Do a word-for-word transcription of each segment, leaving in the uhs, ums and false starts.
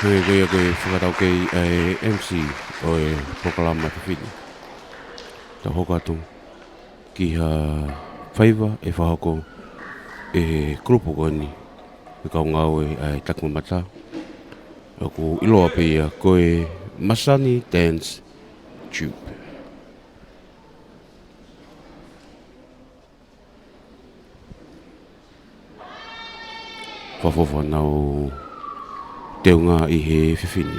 Ko ia, ko ia, ko e fakataukei ʻa e M C ʻo e polokalama fefine. Tau hoko atu ki ha faiva ʻe fakahoko ʻe he kulupu ko eni, ʻe kau ngāue ʻa e takimamata. ʻOku ʻiloa pē ia ko e Masani Dance Troupe. Fakaʻofoʻofa ʻenau teunga ʻi he efiafi ni.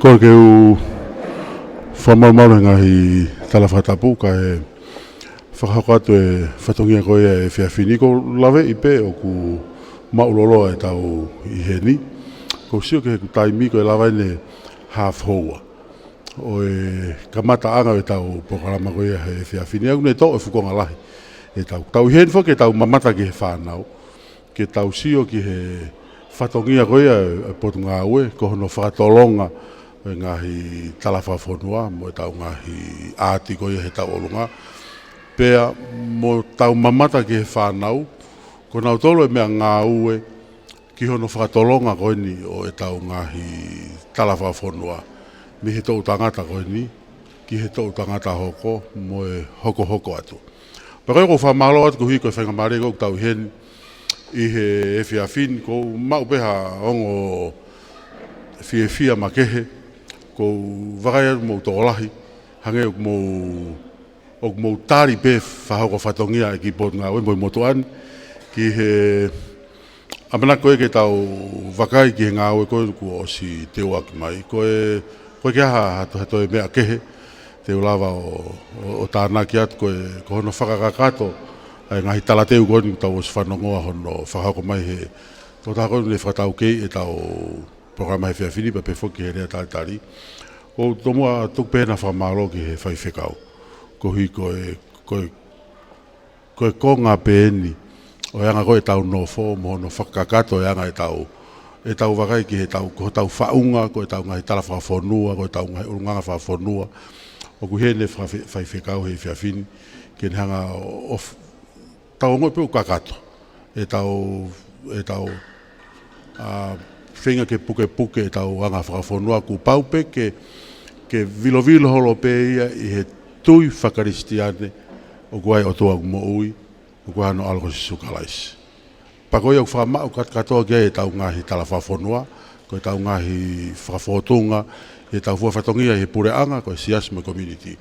Kole ke u fakamalumalu he ngaahi tala fakatapu kae fakahoko atu e fatongia ko ia e efiafi ni. ʻOku ou laveʻi pē ʻoku maʻuloloa e tau ʻi heni. ʻOku ou sio ki heʻeku taimi ko e lava eni e half hour ʻo e kamataʻanga ʻo e tau polokalama ko ia he efiafi ni. ʻOku ne toʻo e fukonga lahi e tau, tau ʻi heni foki ke tau mamata ki he fānau, ke tau sio ki he fatongia ko ia e Potungāue, ko hono fakatolonga e ngaahi tala fakafonua mo e tau ngaahi ʻaati ko ia he tau ʻolunga. Pea mo tau mamata ki he fānau, ko nautolu e meʻangāue ki hono fakatolonga ko eni ʻo e tau ngaahi tala fakafonua mei he toʻu tangata ko eni, ki he toʻutangata hoko mo e hokohoko atu. Pea ko ia ʻoku ou fakamālō atu koeʻuhi ko e faingamālie ʻoku tau ʻi heni ʻi he efiafi ni, ʻoku ou maʻu pē ha ongo fiefia makehe, ʻoku ou vakai atu mo e tokolahi, hangē ʻoku mou, ʻoku mou tali pē fakahoko fatongia e kiʻi potungāue mo e motuʻa ni, ki he ʻamanaki ko ē ke tau vakai ki he ngāue ko ē kuo ʻosi teuaki mai. Ko e, ko e ke aha ha, ha toe meʻa kehe te u lava ʻo, ʻo, ʻo tānaki atu ko e, ko hono fakakakato ʻa e ngaahi talateu ko eni ʻoku tau ʻosi fanongoa hono fakahoko mai he tokotaha ko eni naʻe fakataukei ʻetau polokalama he efiafi ni pea pehē foki ki he lea talitali. ʻOku ou tomuʻa tuku pē ʻena fakamālō ki he faifekau. Koeʻuhi ko e, ko e, ko e konga pē eni ʻo e anga ko ē ʻetau nofo mo hono fakakakato e anga ʻetau, ʻetau vakai ki heʻetau, ko hotau faʻunga, ko ʻetau ngaahi tala fakafonua, ko ʻetau ngaahi ʻulungaanga fakafonua. ʻOku ʻi heni e fakafe-, faifekau he efiafi ni ke ne hanga ʻo, ʻo f-, tau ongoʻi pē ʻoku kakato ʻetau, ʻetau, ʻa, feinga ke pukepuke ʻetau anga fakafonua, kuo pau pē ke, ke vilovilo holo pē ia ʻi he tui fakakalisitiane ʻoku ʻi ai e ʻOtua ʻoku moʻui, ʻoku ʻi ai hono ʻAlo ko Sīsū Kalaisi. Pea ko ia ʻoku fakamaʻu kat-, kātoa ki ai ʻetau ngaahi tala fakafonua, ko ʻetau ngaahi fakafōtunga, ʻetau fua fatongia ʻi he puleʻanga, ko e siasi mo e community.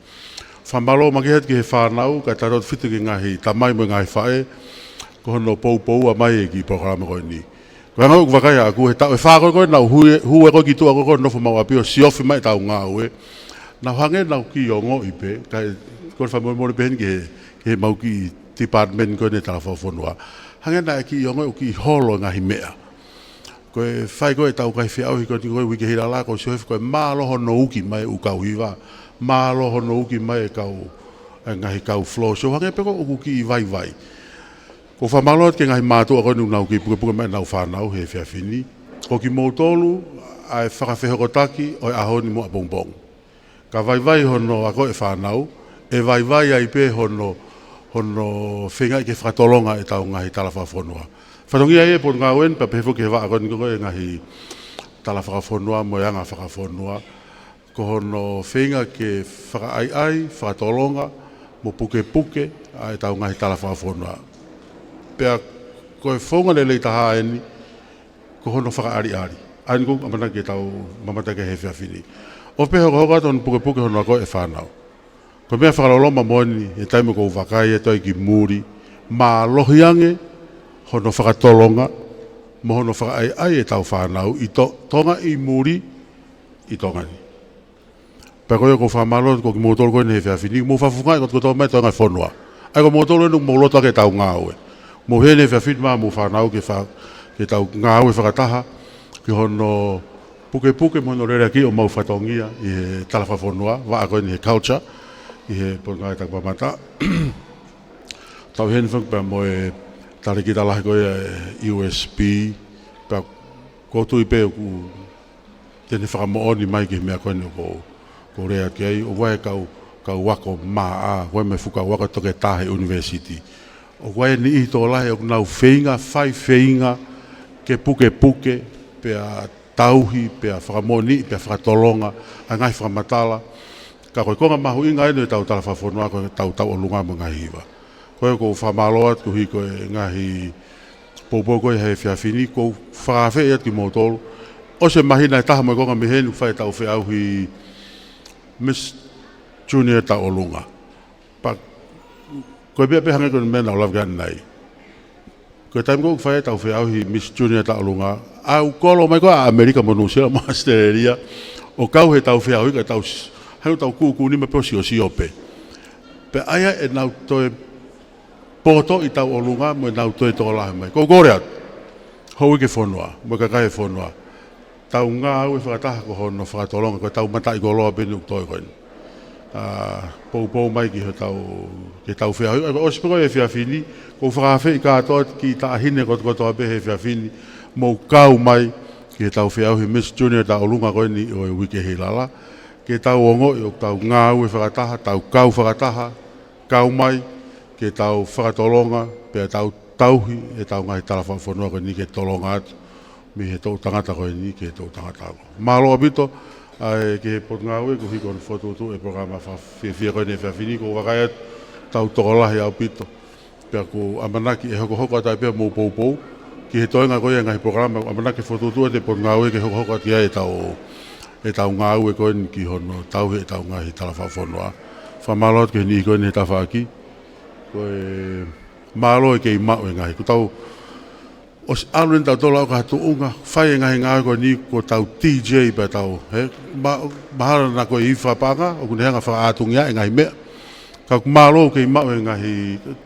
Fakamālō makehe atu ki he fānau, kae tautautefito ki he ngaahi tamai mo e ngaahi faʻē, ko hono poupoua mai e kiʻi polokalama ko eni. Ko e anga ʻoku vakai ʻaʻaku he taʻu ʻe fā ko ē, ko ē naʻa nau hū, hū ko ē ki tuʻa ko ē ʻo nofo maʻu ʻapi ʻo siofi mai ʻetau ngāue. Naʻa nau hangē naʻa nau kiʻi ongoʻi pē, kae, ko e fakamolemole pē heni ki he, ki he mau kiʻi department ko eni e tala fakafonua. Hangē naʻe kiʻi ongoʻi ʻoku kiʻi holo e ngaahi meʻa. Ko e fai ko ē ʻetau ngaahi feʻauhi ko eni ko e uike Heilala, ʻoku ou sio hifo ko e mālō hono uki mai e ʻū kau hiva, mālō hono uki mai e kau, e ngaahi kau floor show, hangē pē ko ē ʻoku kiʻi vaivai. ʻOku ou fakamālō atu ki he ngaahi mātuʻa ko eni ʻoku nau kiʻi pukepuke mai ʻenau fānau he efiafi ni. Ko kimoutolu ʻa e fakafehokotaki ʻo e ʻaho ni mo ʻapongipongi. Ka vaivai hono ako e fānau, ʻe vaivai ai pē hono, hono feingaʻi ke fakatolonga ʻetau ngaahi tala fakafonua. Fatongia ia e potungāue ni, pea pehē foki ki he vaʻa ko eni ko e ngaahi tala fakafonua mo e anga fakafonua, ko hono feinga ke fakaʻaiʻai, fakatolonga, mo pukepuke ʻa ʻetau ngaahi tala fakafonua. Pea ko e founga lelei taha eni, ko hono fakaʻaliʻali. ʻA eni ʻoku ou ʻamanaki ke tau mamata ki ai he efiafi ni. ʻOfa pē hokohoko atu hono pukepuke hono ako e fānau. Ko e meʻa fakaloloma moʻoni, he taimi ʻoku ou vakai atu ai ki muli, mālohi ange hono fakatolonga, mo hono fakaʻaiʻai ʻetau fānau ʻi To-, Tonga ʻi muli, ʻi Tonga ni. Pea ko ia ʻoku ou fakamālō atu ko kimoutolu ko eni he efiafi ni, mou fakafofongaʻi kotoa mai e toenga e fonua. ʻA ia ko moutolu eni ʻoku mou loto ʻaki ʻetau ngāue. Mou ʻi heni he efiafi ni mo e fānau ke fa-, ke tau ngāue fakataha, ki hono pukepuke mo hono leleakiʻi ʻo mau fatongia ʻi he tala fakafonua, vaʻa ko eni he culture, ʻi he potungāue taku mamata. Tau ʻi heni foki pea mo e talēkita lahi ko ia e U S P, pea ʻoku ou tui pē ʻoku te ne fakamoʻoni mai ki he meʻa ko eni ʻoku ou, ʻoku ou lea ki ai, ʻoku ʻi ai e kau, kau ako maʻa, ʻoku ʻi ai mo e fuʻu kau ako toketā he university. ʻOku ʻi ai e niʻihi tokolahi ʻoku nau feinga, fai feinga, ke pukepuke, pea tauhi, pea fakamoʻoniʻi, pea fakatolonga ʻa e ngaahi fakamatala. Ka ko e konga mahuʻinga eni ʻetau tala fakafonua ko ʻetau tauʻolunga mo e ngaahi hiva. Ko ia ʻoku ou fakamālō atu koeʻuhi ko e ngaahi poupou ko ē he efiafi ni, ʻoku ou fakaafeʻi atu kimoutolu. ʻOsi e māhina ʻe taha mo e konga mei heni ʻoku fai ʻetau feʻauhi Miss Junior Tauʻolunga. Pea ko e meʻa pē hangē ko e meʻa naʻa ku lave ki ai ʻanenai. Ko e taimi ko ē ʻoku fai ai ʻetau feʻauhi Miss Junior Tauʻolunga, ʻa e ʻū kolo mai ko ē ʻa ʻAmelika mo Nuʻusila mo ʻAositelēlia, ʻo kau heʻetau feʻauhi ka tau s-, hangē ʻoku tau kūkū nima pē ʻo siosio pē. Pea ʻai ʻenau toe poto ʻi tauʻolunga mo ʻenau toe tokolahi mai. ʻOku ou kole atu, houʻeiki e fonua, mo e kakai e fonua, tau ngāue fakataha ko hono fakatolonga, ko ʻetau mataʻikoloa pē eni ʻoku toe ko eni. ʻA, poupou mai ki hotau, ki heʻetau feʻauhi. ʻOsi pē ko e efiafi ni, ʻoku ou fakaafeʻi kātoa kiʻi taʻahine kotokotoa pē he efiafi ni, mou kau mai ki heʻetau feʻauhi Miss Junior Tauʻolunga ko eni ʻo e uike Heilala. Ke tau ongoʻi ʻoku tau ngāue fakataha, tau kau fakataha, kau mai, ke tau fakatolonga, pea tau tauhi ʻetau ngaahi tala fakafonua ko eni ke tolonga atu mei he toʻutangata ko eni ki he toʻutangata ako. Mālō ʻaupito, ʻA e ki he potungāue, ko e hiko ʻo e fokotuʻutuʻu e polokalama fakafiefia ko eni he efiafi ni, ʻoku ou vakai atu ʻoku tau tokolahi ʻaupito. Pea ʻoku ʻamanaki ʻe hokohoko atu ai pē ʻemau poupou ki he toenga ko ia e ngaahi polokalama, ʻoku ʻamanaki e fokotuʻutuʻu ʻa e potungāue ke hokohoko atu ai ʻetau, ʻetau ngāue ko eni ki hono tauhi ʻetau ngaahi talafakafonua. Fakamālō atu ki he niʻihi ko eni he tafaʻaki. Ko e mālō e kei maʻu e ngaahi. Kuo tau ʻosi ʻalu eni tautolu ʻo aʻu ki ha tuʻunga, fai e ngaahi ngāue ko eni ko ʻetau D J pē ʻetau, he, ma-, mahalo naʻa ko e ʻi fakapaʻanga, ʻoku ne hanga ʻo fakaʻātungia e ngaahi meʻa. Ka ʻoku mālō kei maʻu e ngaahi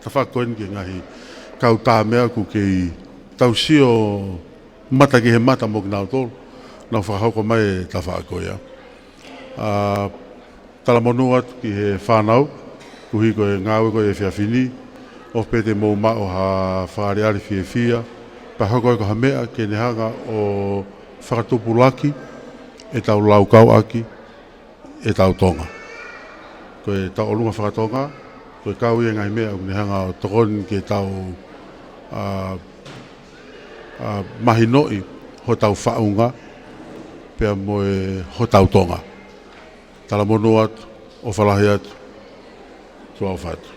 tafaʻaki ko eni ki he ngaahi kautaha meʻa ʻoku kei tau sio mata ki he mata mo kinautolu, nau fakahoko mai e tafaʻaki ko ia. ʻA, talamonū atu ki he fānau, koeʻuhi ko e ngāue ko e efiafi ni, ʻofa pē te mou maʻu ha fakaʻaliʻali fiefia, pea hoko ko ha meʻa ke ne hanga ʻo fakatupulaki ʻetau laukau ʻaki ʻetau Tonga. Ko ʻetau ʻolunga fakatonga, ko e kau ia e ngaahi meʻa ʻoku ne hanga ʻo tokoni ke tau, ʻa, ʻa, mahinoʻi hotau faʻunga, pea mo e hotau Tonga. Talamonū atu, ʻofa lahi atu, tuʻa ʻofa atu.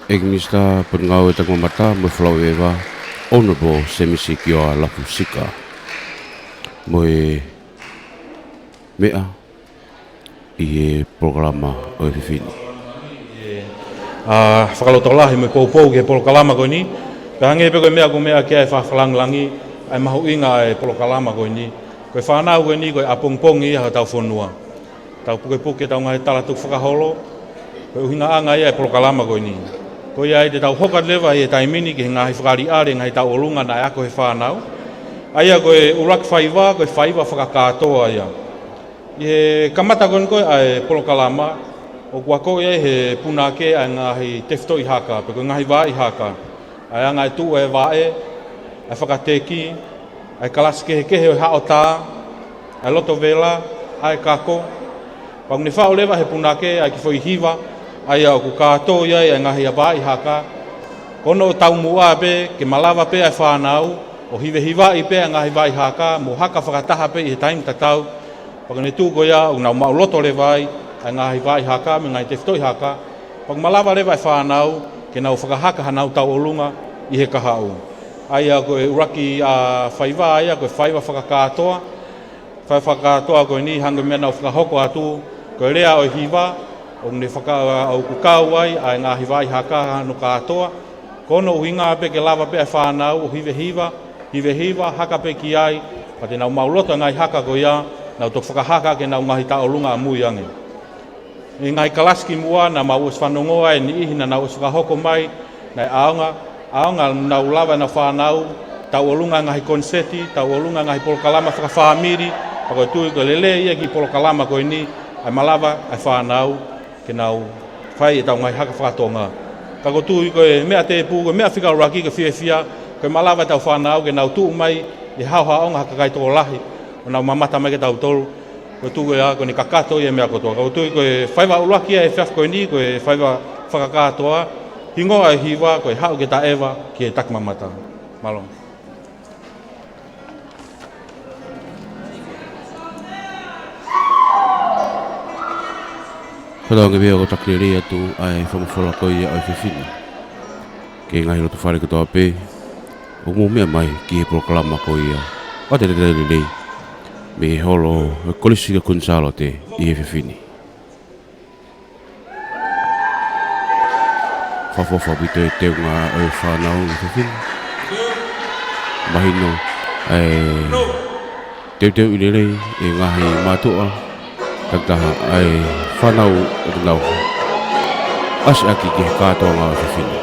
ʻEiki Minisitā Potungāue Takimamata mo e Folau ʻEva, Honourable Semisi Kioa Lafusika. Mo e meʻa ʻi he polokalama ʻo e efiafi ni. ʻA, fakalotolahi mo e poupou ki he polokalama ko eni. Pea hangē pē ko e meʻa ʻoku meʻa ki ai e fakalāngilangi, ʻa e mahuʻinga e polokalama ko eni. Ko e fānau ko eni, ko e ʻapongipongi ia hotau fonua. Tau pukepuke ʻetau ngaahi talatukufakaholo, ko e ʻuhingaʻanga ia e polokalama ko eni. Ko ia ai te tau hoko atu leva ʻi he taimi ni ki he ngaahi fakaʻaliʻali e ngaahi tauʻolunga naʻe ako ʻe he fānau. ʻA ia ko e ʻuluaki faiva, ko e faiva fakakātoa ia. ʻI he kamata ko eni ko ē ʻa e polokalama, ʻoku akoʻi ai ʻe he punake ʻa e ngaahi tefitoʻi haka, pe ko e ngaahi vaʻi haka. ʻA e anga e tuʻu e vaʻe, ʻa e fakateki, ʻa e kalasi kehekehe ʻo e haʻotā, ʻa e loto vela, ʻa e kako. Pea ʻoku ne faʻu leva ʻe he punake ʻa e kiʻi foʻi hiva, ʻa ia ʻoku kātoi ai ʻa e ngaahi vaʻi haka. Ko hono taumuʻa pē, ke malava pē ʻa e fānau ʻo hivehivaʻi pē ʻa e ngaahi vaʻi haka, mo haka fakataha pē ʻi he taimi tatau. Pea ko ʻene tuʻu ko ia, ʻoku nau maʻuloto leva ai ʻa e ngaahi vaʻi haka mo e ngaahi tefitoʻi haka. Pea ʻoku malava leva e fānau ke nau fakahaka hanau tauʻolunga ʻi he kahaʻu. ʻA ia ko e ʻuluaki, ʻa, faiva, ʻa ia ko e faiva fakakātoa. Faiva fakakātoa ko eni, hangē ko e meʻa naʻa ku fakahoko atu, ko e lea ʻo e hiva, ʻoku ne faka-, ʻoku kau ai ʻa e ngaahi vaʻi haka hono kātoa. Ko hono ʻuhinga pē ke lava pē ʻa e fānau ʻo hivehiva, hivehiva, haka pē ki ai, pea te nau maʻuloto e ngaahi haka ko ia, nau toki fakahaka ʻaki ʻenau ngaahi tauʻolunga ʻamui ange. ʻI he ngaahi kalasi kimuʻa naʻa mau ʻosi fanongoa e niʻihi naʻa nau ʻosi fakahoko mai, naʻe ʻaonga, ʻaonga nau lava ʻenau fānau, tauʻolunga e ngaahi koniseti, tauʻolunga e ngaahi polokalama fakafāmili, pea ʻoku ou tui ko e lelei ia e kiʻi polokalama ko eni, ʻa e malava ʻa e fānau ke nau fai ʻetau ngaahi haka fakatonga. Ka ʻoku ou tui ko e meʻa tēpū, ko e meʻa fika ʻuluaki ke fiefia, ko e malava ʻetau fānau ke nau tuʻu mai ʻi he haʻohaʻonga ha kakai tokolahi, ʻo nau mamata mai kia tautolu, ko e tuʻu ia ko ʻene kakato ia e meʻa kotoa. Ka ʻoku ou tui ko e faiva ʻuluaki ia he efiafi ko eni, ko e faiva fakakātoa, hingoa e hiva, ko e Haʻu ke Taʻeva ki he Takimamata. Mālō. Fakatauange pē ʻoku taki lelei atu ʻa e fakafofonga ko ia ʻo e efiafi ni. Ki he ngaahi loto fale kotoa pē, ʻoku mou meʻa mai ki he polokalama ko ia, ʻa e talitali lelei, mei he holo ʻo e Kolisi ko Kuini Sālote ʻi he efiafi ni. Fakaʻofoʻofa ʻaupito e teunga ʻo e fānau ʻi he efiafi ni. Mahino e teuteuʻi lelei e ngaahi mātuʻa, takitaha ʻa e fānau ʻoku nau ʻasi ʻaki ki he kātoanga ʻo e efiafi ni.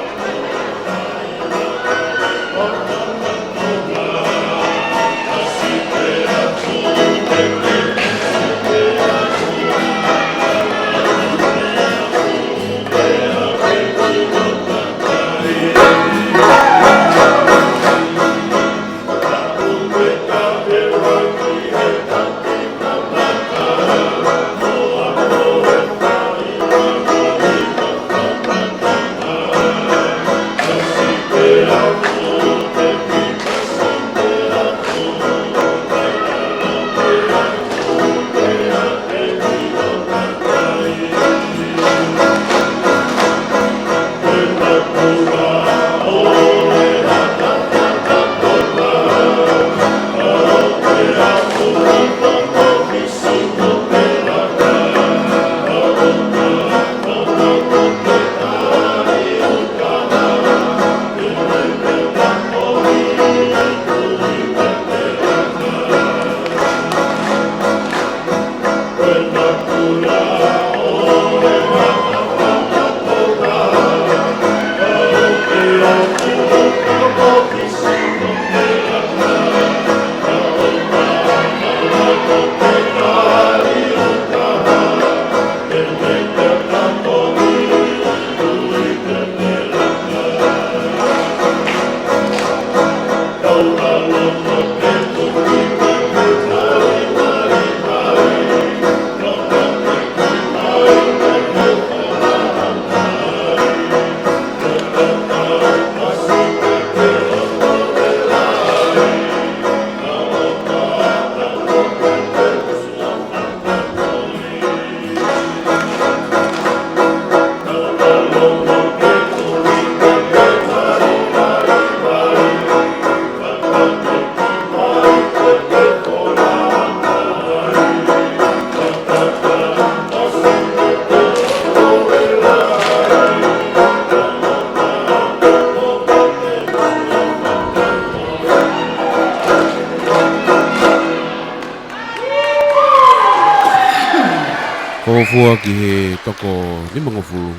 Ko e fua ki he toko nimangofulu,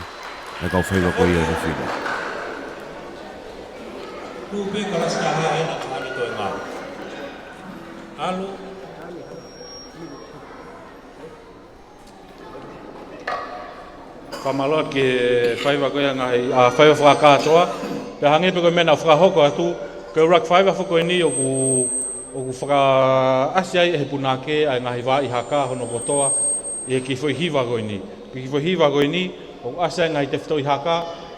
ʻa e kau faiva ko ia ʻi he fili. Tuʻu pē kalasi taha ena ka hane toe ngā. ʻAlu. Fakamālō ki he faiva ko ia ngaahi, ʻa, faiva fakakātoa. Pea hangē pē ko e meʻa naʻa ku fakahoko atu, ko e ʻuluaki faiva foki ko eni ʻoku, ʻoku fakaʻasi ai ʻe he punake ʻa e ngaahi vaʻi haka hono kotoa ʻi he kiʻi foʻi hiva ko eni. Kiʻi foʻi hiva ko eni, ʻoku ʻasi ai ngaahi tefitoʻi haka,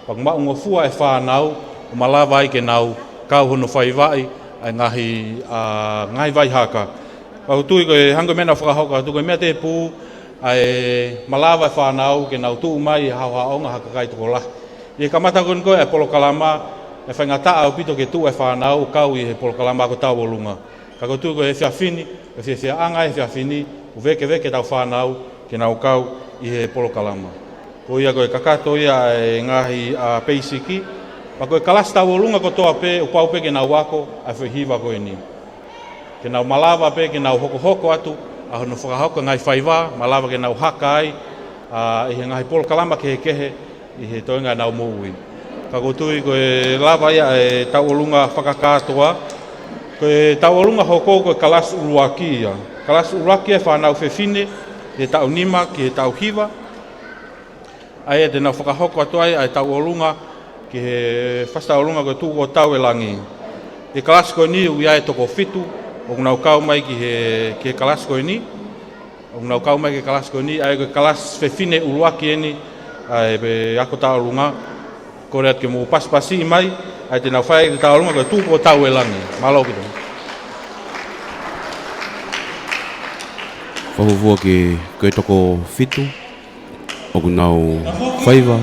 pea ʻoku maʻungofua e fānau, ʻo malava ai ke nau kau hono faivaʻi ʻa e ngaahi, ʻa, ngaahi vaʻi haka. Pea ʻoku ou tui ko e hangē ko e meʻa naʻa ku fakahoko atu, ko e meʻa tēpū, ʻa e malava e fānau ke nau tuʻu mai ʻi he haʻohaʻonga ha kakai tokolahi. ʻI he kamata ko eni ko e polokalama, ʻe faingataʻa ʻaupito ke tuʻu e fānau ʻo kau ʻi he polokalama ako tauʻolunga. Ka ʻoku ou tui ko e efiafi ni, ko e fiefiaʻanga e efiafi ni, ʻoku vēkeveke ʻetau fānau ke nau kau ʻi he polokalama. Ko ia ko e kakato ia e ngaahi, ʻa, peisiki. Pea ko e kalasi tauʻolunga kotoa pē, ʻoku pau pē ke nau ako ʻa e foʻi hiva ko eni. Ke nau malava pē, ke nau hokohoko atu ʻa hono fakahoko e ngaahi faiva, malava ke nau haka ai, ʻa, ʻi he ngaahi polokalama kehekehe, ʻi he toenga ʻenau moʻui. Ka ʻoku ou tui ko e lava ia e tauʻolunga fakakātoa, ko e tauʻolunga hoko ko e kalasi ʻuluaki ia. Kalasi ʻuluaki e fānau fefine, he taʻu nima ki he taʻu hiva. ʻA ia te nau fakahoko atu ai ʻa e tauʻolunga ki he fasi tauʻolunga ko e Tuʻu ʻo Tau ʻe Langi. ʻI he kalasi ko eni ʻoku ʻi ai e toko fitu ʻoku nau kau mai ki he, ki he kalasi ko eni. ʻOku nau kau mai ki he kalasi ko eni, ʻa ia ko e kalasi fefine ʻuluaki eni ʻa e ako tauʻolunga. Kole atu ke mou pasipasiʻi mai, ʻa ia te nau fai e tauʻolunga ko e Tuʻu ʻo Tau ʻe Langi. Mālō ʻaupito. Fakafuofua ki he, ko e toko fitu ʻoku nau faiva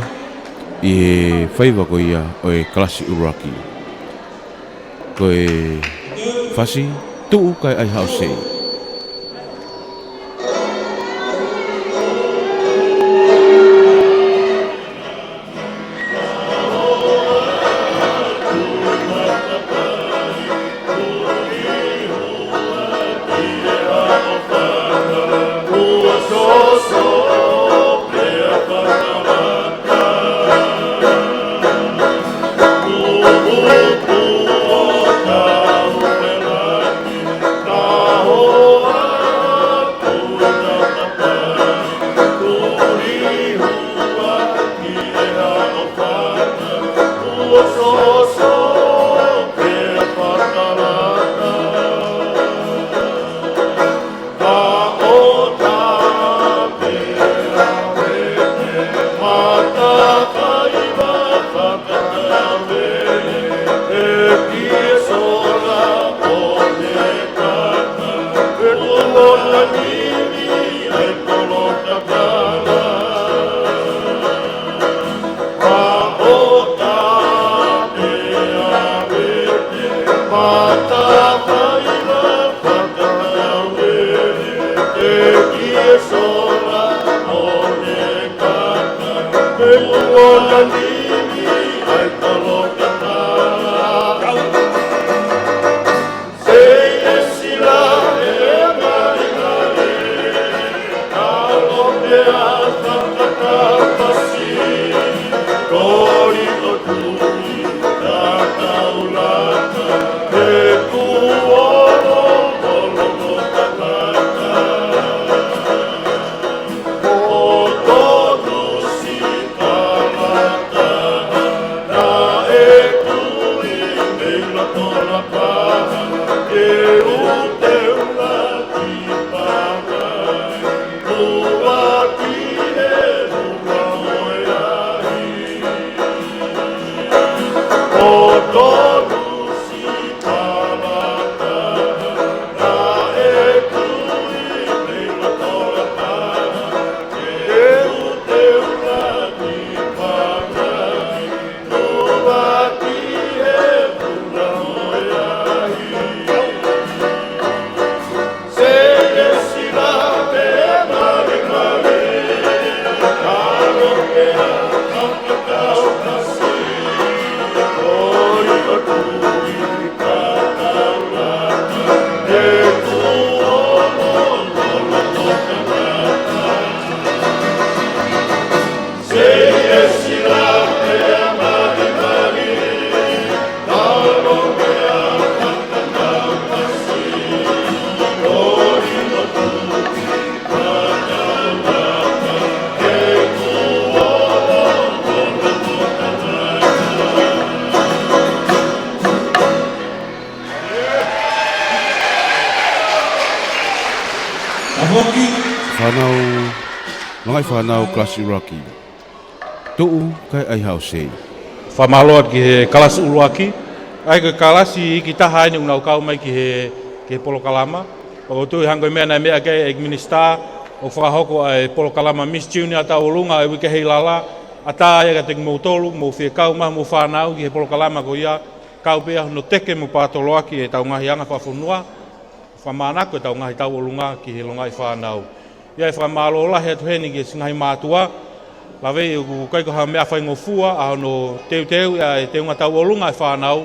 ʻi he faiva ko ia ʻo e kalasi ʻuluaki. Ko e fasi, Tuʻu kae ʻai haʻo sei. Fānau, Longaʻi fānau kalasi ʻuluaki. Tuʻu kae ʻai haʻo sei. Fakamālō atu ki he kalasi ʻuluaki. ʻA ia ko e kalasi iiki taha eni ʻoku nau kau mai ki he, ki he polokalama. Pea ʻoku ou tui hangē ko e meʻa naʻe meʻa ki ai e Minisitā, ʻo fakahoko ʻa e polokalama Miss Junior tauʻolunga ʻo e uike ʻi Heilala. ʻAtā ia kiate kimoutolu, mou fie kau mai mo e fānau ki he polokalama ko ia. Kau pē ʻa hono teke mo paotoloaki ʻetau ngaahi anga fakafonua. Fakamānako ʻetau ngaahi tauʻolunga ki he Longaʻi fānau. ʻA ia ʻe fakamālō lahi atu heni ki he siʻi ngaahi mātuʻa. Lave ʻoku ʻikai ko ha meʻa faingofua ʻa hono teuteu ʻa e teunga tauʻolunga ʻa e fānau.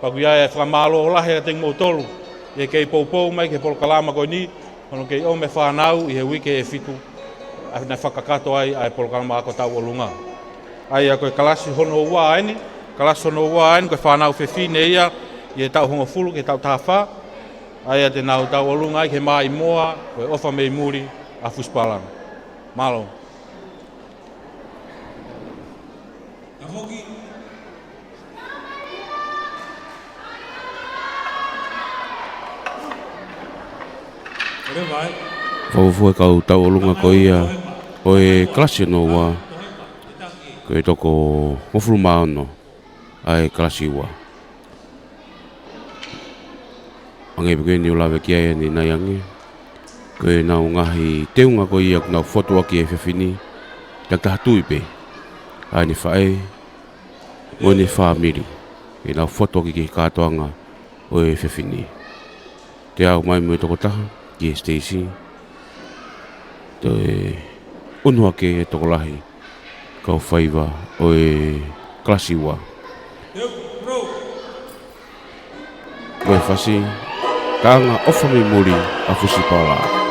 Pea ʻoku ʻi ai e fakamālō lahi atu kiate kimoutolu ʻi he kei poupou mai ki he polokalama ko eni, hono kei ʻomai e fānau ʻi he uike ʻe fitu ʻa ia naʻe fakakakato ai ʻa e polokalama ako tauʻolunga. ʻA ia ko e kalasi hono ua eni, kalasi hono ua eni, ko e fānau fefine ia ʻi he taʻu hongofulu ki he taʻu taha fā. ʻA ia te nau tauʻolunga ai ki he maʻimoa, ko e ʻOfa Mei Muli ʻa Fusipalanga. Mālō. Fakafuofua e kau tauʻolunga ko ia ʻo e kalasi hono ua, ko e toko hongofulu mā ono ʻa e kalasi ua. Hangē pē ko eni ʻoku lave ki ai ʻanenai ange, ko ʻenau ngaahi teunga ko ia ʻoku nau fotu ʻaki e efiafi ni, takitaha tui pē ʻa ʻene faʻē mo ʻene fāmili, ke nau fotu ʻaki ki he kātoanga ʻo e efiafi ni. Te u ʻomai mo e tokotaha ki he siteisi, toe ʻunu hake e tokolahi kau faiva ʻo e kalasi ua. Mo e fasi, Taʻanga ʻOfa Mei Muli ʻa Fusipalanga.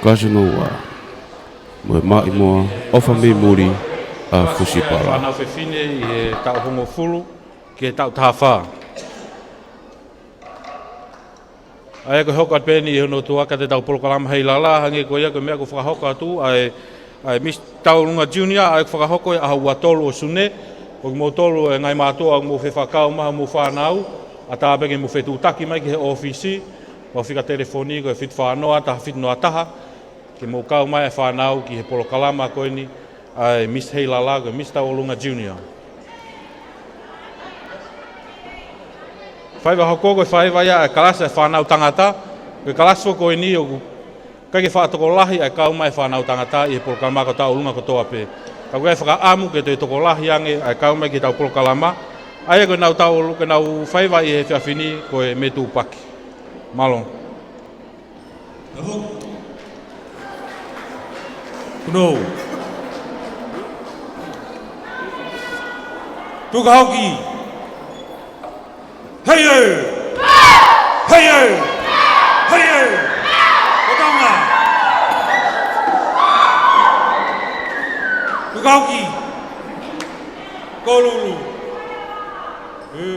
Pasino ua. Mo e maʻimoa ʻofa mei muli ʻa Fusipala. Fānau fefine ʻi he taʻu hongofulu ki he taʻu taha fā. ʻA ia ko e hoko atu pē eni ʻi hono tuʻa kiate kitautolu polokalama Heilala, hangē ko ia ko e meʻa kuo fakahoko atu ʻa e, ʻa e Miss Tauʻolunga Junior, ʻa ia kuo fakahoko ʻi he ʻaho ua tolu ʻo Sune. Ko kimoutolu e ngaahi mātuʻa ʻoku mou fefakau mai homou fānau, ʻatā pē ke mou fetuʻutaki mai ki he ʻōfisi, mau fika telefoni ko e fitu fā noa, taha fitu noa taha, ke mou kau mai e fānau ki he polokalama ko eni ʻa e Miss Heilala, ko e Miss Tauʻolunga Junior. Faiva hoko ko e faiva ia ʻa e kalasi ʻa e fānau tangata, ko e kalasi foki ko eni ʻoku ʻikai ke faʻa tokolahi ʻa e kau mai e fānau tangata ʻi he polokalama ko Tauʻolunga kotoa pē. Ka ʻoku ʻi ai e fakaʻamu ke toe tokolahi ange ʻa e kau mai ki heʻetau polokalama, ʻa ia ko ʻenau tauʻolunga, ko ʻenau faiva ʻi he efiafi ni ko e metuʻupaki. Mālō. Kunou. Tukuhauki. Hei ē! Hei ē! Hei ē! Ko Tonga. Tukuhauki. Kolulu. He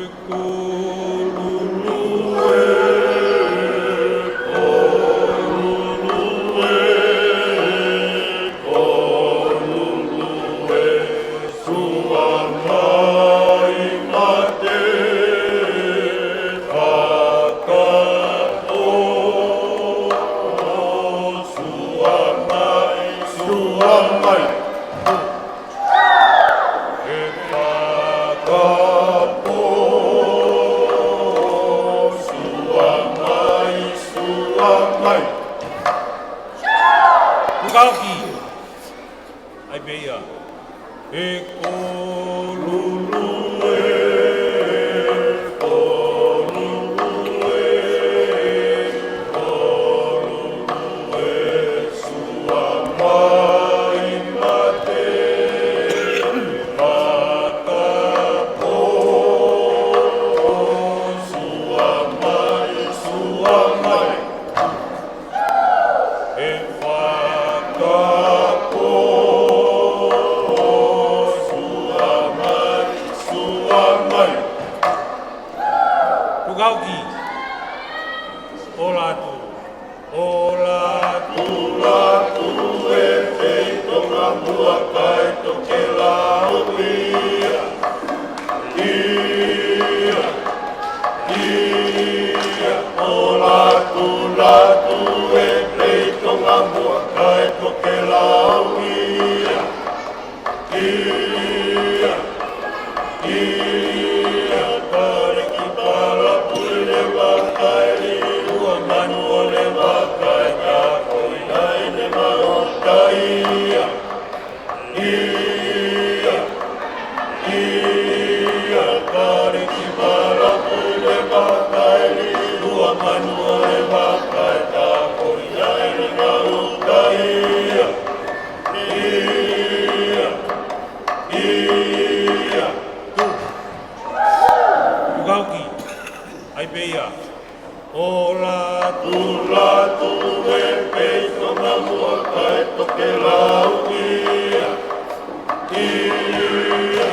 fakapō, sua mai, sua mai. Tukuhauki. ʻAi pē ia. He kolulu ē, kolulu ē, kolulu ē. Sua mai mate, fakapō, sua mai, sua mai. He fakapō, sua mai, sua mai. Tukuhauki. ʻOla atu. ʻOla atu, ʻola atu, e pei Tonga muʻa kae tokelau ia. Ia, ia, ʻola atu, ʻola atu, e pei Tonga muʻa kae tokelau ia. Ia, ia, Kaleki Palapui leva kae liua manu ʻo leva kae tākoʻi ʻa ʻene mau taia. Ia, ia, Kaleki Palapui leva kae liua manu ʻo leva kae tākoʻi ʻa ʻene mau taia. Ia, ia, Tukuhauki. ʻAi pē ia. ʻOla atu, ʻola atu, e pei Tonga muʻa kae tokelau ia. Ia,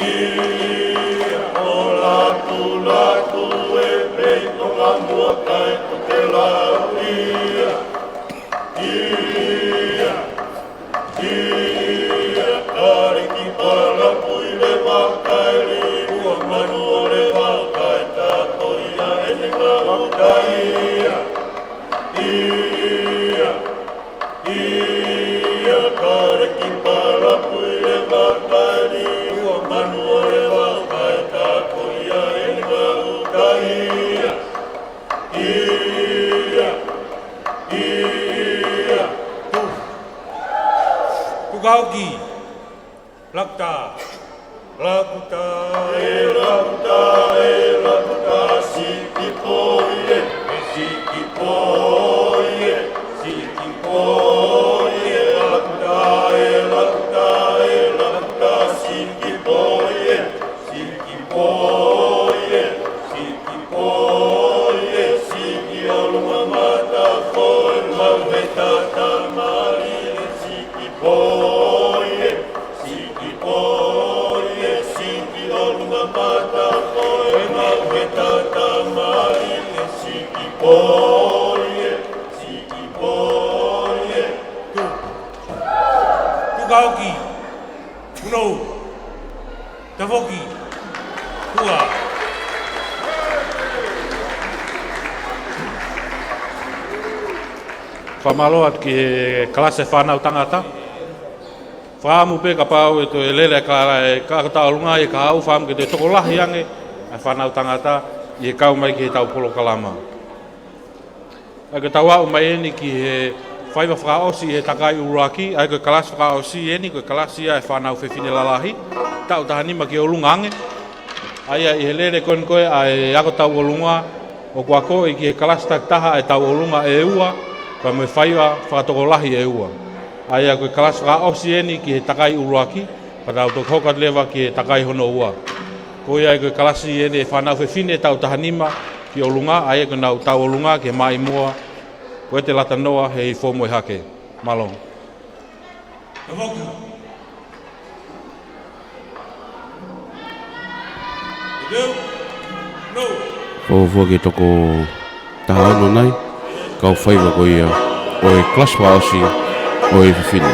ia, ʻola atu, ʻola atu, e pei Tonga muʻa kae tokelau ia. Ia, ia, Kaleki Palapui leva kae liua manu ʻo leva kae tākoʻi ʻa ʻene mau taia. Ia, ia, Kaleki Palapui leva kae liua manu ʻo leva kae tākoʻi ʻa ʻene mau taia. Ia, ia, Tukuhauki. Lakuta. Lakuta, e Lakuta, e Lakuta, siki poi ē, e siki poi ē, siki poi ē, Lakuta, e Lakuta, e Lakuta, siki poi ē, siki poi ē, siki poi ē, siki ʻolunga mata foʻi mau heta Kaoki, Punou, Tafoki, Tua. Fakamālō atu ki he kalasi fānau tangata. Fakaʻamu pē kapau ʻe toe lele e kala e kau tauʻolunga ʻi he kahaʻu, fakaʻamu ke toe tokolahi ange ʻa e fānau tangata ʻi he kau mai ki heʻetau polokalama. ʻA ia ko ʻetau aʻu mai eni ki he faiva fakaʻosi ʻi he takai ʻuluaki, ʻa ia ko e kalasi fakaʻosi eni, ko e kalasi ia ʻa e fānau fefine lalahi, taʻu taha nima ki ʻolunga ange. ʻA ia ʻi he lele ko eni ko ē ʻa e ako tauʻolunga, ʻoku akoʻi ki he kalasi takitaha ʻa e tauʻolunga ʻe ua, pea mo e faiva fakatokolahi ʻe ua. ʻA ia ko e kalasi fakaʻosi eni ki he takai ʻuluaki, pea tau toki hoko atu leva ki he takai hono ua. Ko ia ko e kalasi eni ʻa e fānau fefine taʻu taha nima ki ʻolunga, ʻa ia ko ʻenau tauʻolunga ki he maʻimoa, ko ʻEte Latanoa Heifomoehake. Mālō. Fakafoki. Fakafoki e toko taha ono nai, kau faiva ko ia ʻo e kalasi fakaʻosi ʻo e fefine.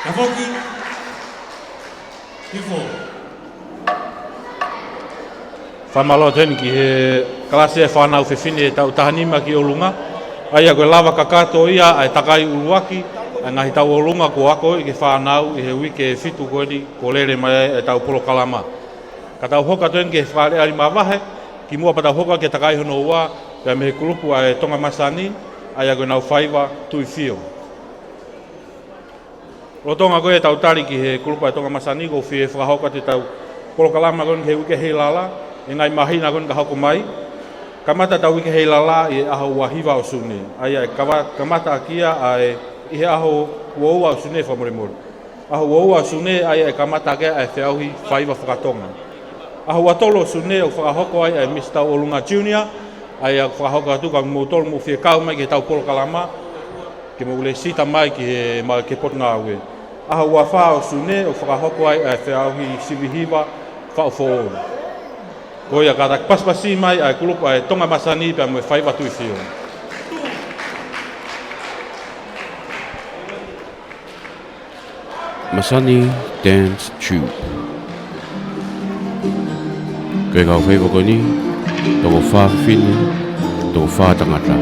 Fakafoki. Hifo. Fakamālō atu heni ki he kalasi ʻa e fānau fefine taʻu taha nima ki ʻolunga. ʻA ia ko e lava kakato ia ʻa e takai ʻuluaki ʻa e ngaahi tauʻolunga kuo akoʻi ki he fānau ʻi he uike ʻe fitu ko eni kuo lele mai ai ʻetau polokalama. Ka tau hoko atu heni ki he fakaʻaliʻali mavahe, kimuʻa pea tau hoko ki he takai hono ua, pea mei he kulupu ʻa e Tonga Masani, ʻa ia ko ʻenau faiva Tuʻi Fio. Lolotonga ko ē ʻetau tali ki he kulupu ʻa e Tonga Masani, ʻoku ou fie fakahoko atu ʻetau polokalama ko eni ki he Uike Heilala, ʻi he ngaahi māhina ko eni ka hoko mai. Kamata ʻetau Uike Heilala ʻi he ʻaho ua hiva ʻo Sune. ʻA ia ʻe kava-, kamata ʻaki ia ʻa e ʻi he ʻaho ua ua ʻo Sune fakamolemole. ʻAho ua ua ʻo Sune ʻa ia ʻe kamata ʻaki ʻa e feʻauhi faiva fakatonga. ʻAho ua tolu ʻo Sune ʻoku fakahoko ai ʻa e Misitā ʻUluga Junior, ʻa ia ʻoku fakahoko atu ka mou tolu mou fie kau mai ki heʻetau polokalama, ke mou lēsisita mai ki he ma-, ki he Potungāue. ʻAho ua fā ʻo Sune ʻoku fakahoko ai ʻa e feʻauhi sivi hiva faʻu foʻou. Ko ia kātaki pasipasi mai ʻa e kulupu ʻa e Tonga Masani pea mo e Faiva Tuʻifio. Masani Dance Troupe. Ko e kau faiva ko eni, toko fā fefine, toko fā tangata.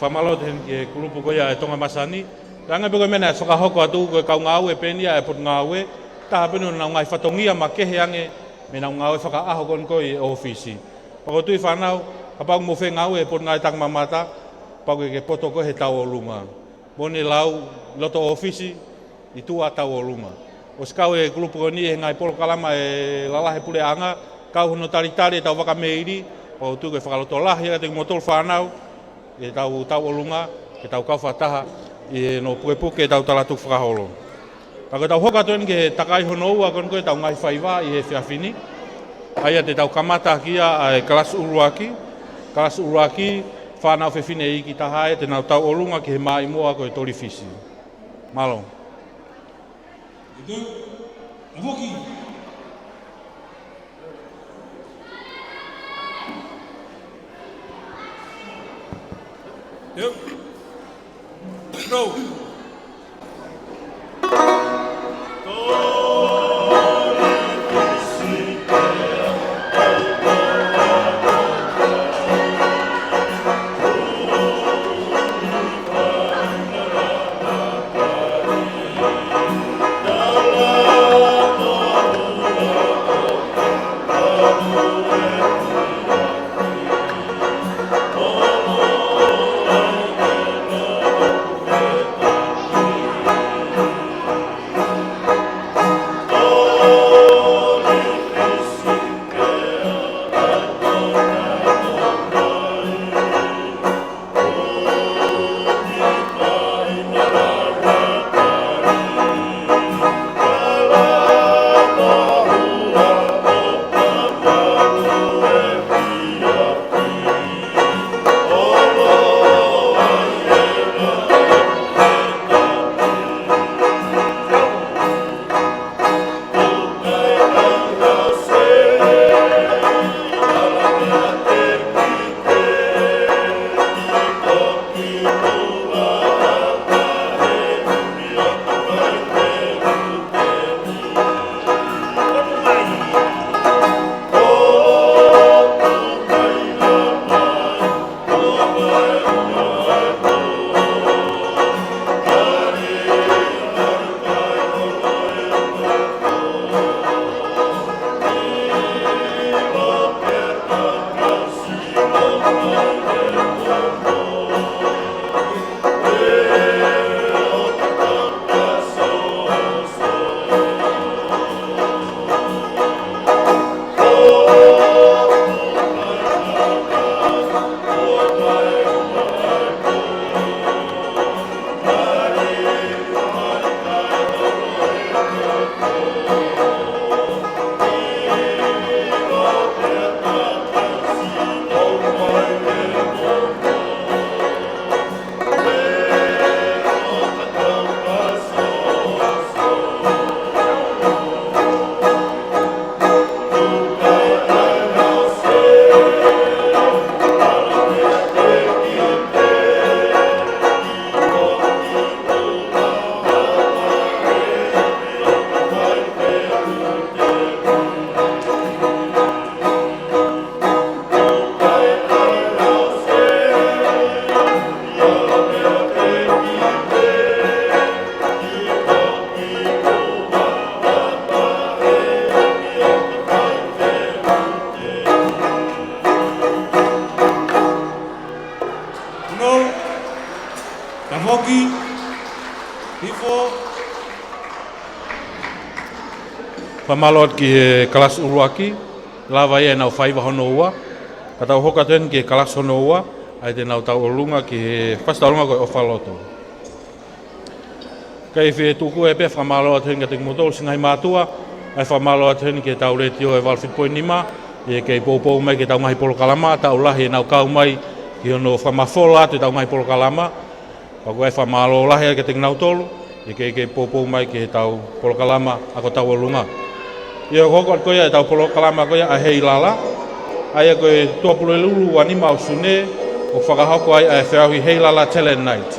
Fakamālō atu heni ki he kulupu ko ia ʻa e Tonga Masani. Pea hangē pē ko e meʻa naʻe fakahoko atu, ko e kau ngāue pē eni ia ʻa e Potungāue, taha pē ʻenau ngaahi fatongia makehe ange mei heʻenau ngāue fakaʻaho ko eni ko ē ʻi he ʻōfisi. Pea ʻoku ou tui fānau, kapau ʻoku mou fie ngāue he Potungāue Takamamata, pau ke ke poto ko ē he tauʻolunga. Mo ne lau ʻi loto ʻōfisi, ʻi tuʻa tauʻolunga. ʻOsi kau e kulupu ko eni he ngaahi polokalama ʻe lalahi e puleʻanga, kau hono talitali ʻetau vaka meili, pea ʻoku ou tui ko e fakalotolahi ia kiate kimoutolu fānau, ʻetau tauʻolunga, ke tau kau fakataha ʻi hono pukepuke ʻetau talatukufakaholo. Pea ko ʻetau hoko atu eni ki he takai hono ua ko eni ko ē ʻetau ngaahi faiva ʻi he efiafi ni. ʻA ia te tau kamata ʻaki ia ʻa e kalasi ʻuluaki, kalasi ʻuluaki, fānau fefine iiki taha ē te nau tauʻolunga ki he maʻimoa ko e tolifisi. Mālō. Yep. Go. Uno, tafoki, hifo. Fakamālō atu ki he kalasi ʻuluaki, lava ia ʻenau faiva hono ua, ka tau hoko atu heni ki he kalasi hono ua, ʻa ia te nau tauʻolunga ki he fasi tauʻolunga ko e ʻOfaloto. Kae fie tuku ē pē fakamālō atu heni kiate kimoutolu siʻi ngaahi mātuʻa, ʻa e fakamālō atu heni ki heʻetau letiō ʻe valu fitu poini nima, ʻi he kei poupou mai ki heʻetau ngaahi polokalama, taʻu lahi ʻenau kau mai ki hono fakamafola atu ʻetau ngaahi polokalama, pea ko e fakamālō lahi kiate kinautolu, ʻi he kei, kei poupou mai ki heʻetau polokalama ako tauʻolunga. ʻI he hoko atu ko ia ʻetau polokalama ko ia ʻa e Heilala, ʻa ia ko e Tuʻapulelulu ua nima ʻo Sune, ʻoku fakahoko ai ʻa e feʻauhi Heilala Talent Night.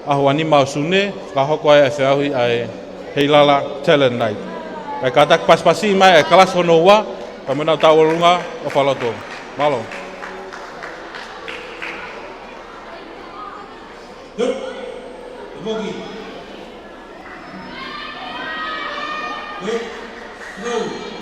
ʻAho ua nima ʻo Sune, fakahoko ai ʻa e feʻauhi ʻa e Heilala Talent Night. Kae kātaki pasipasi mai ʻa e kalasi hono ua, pea mo ʻenau tauʻolunga ʻOfaloto. Mālō. Mogi. Wait. Go.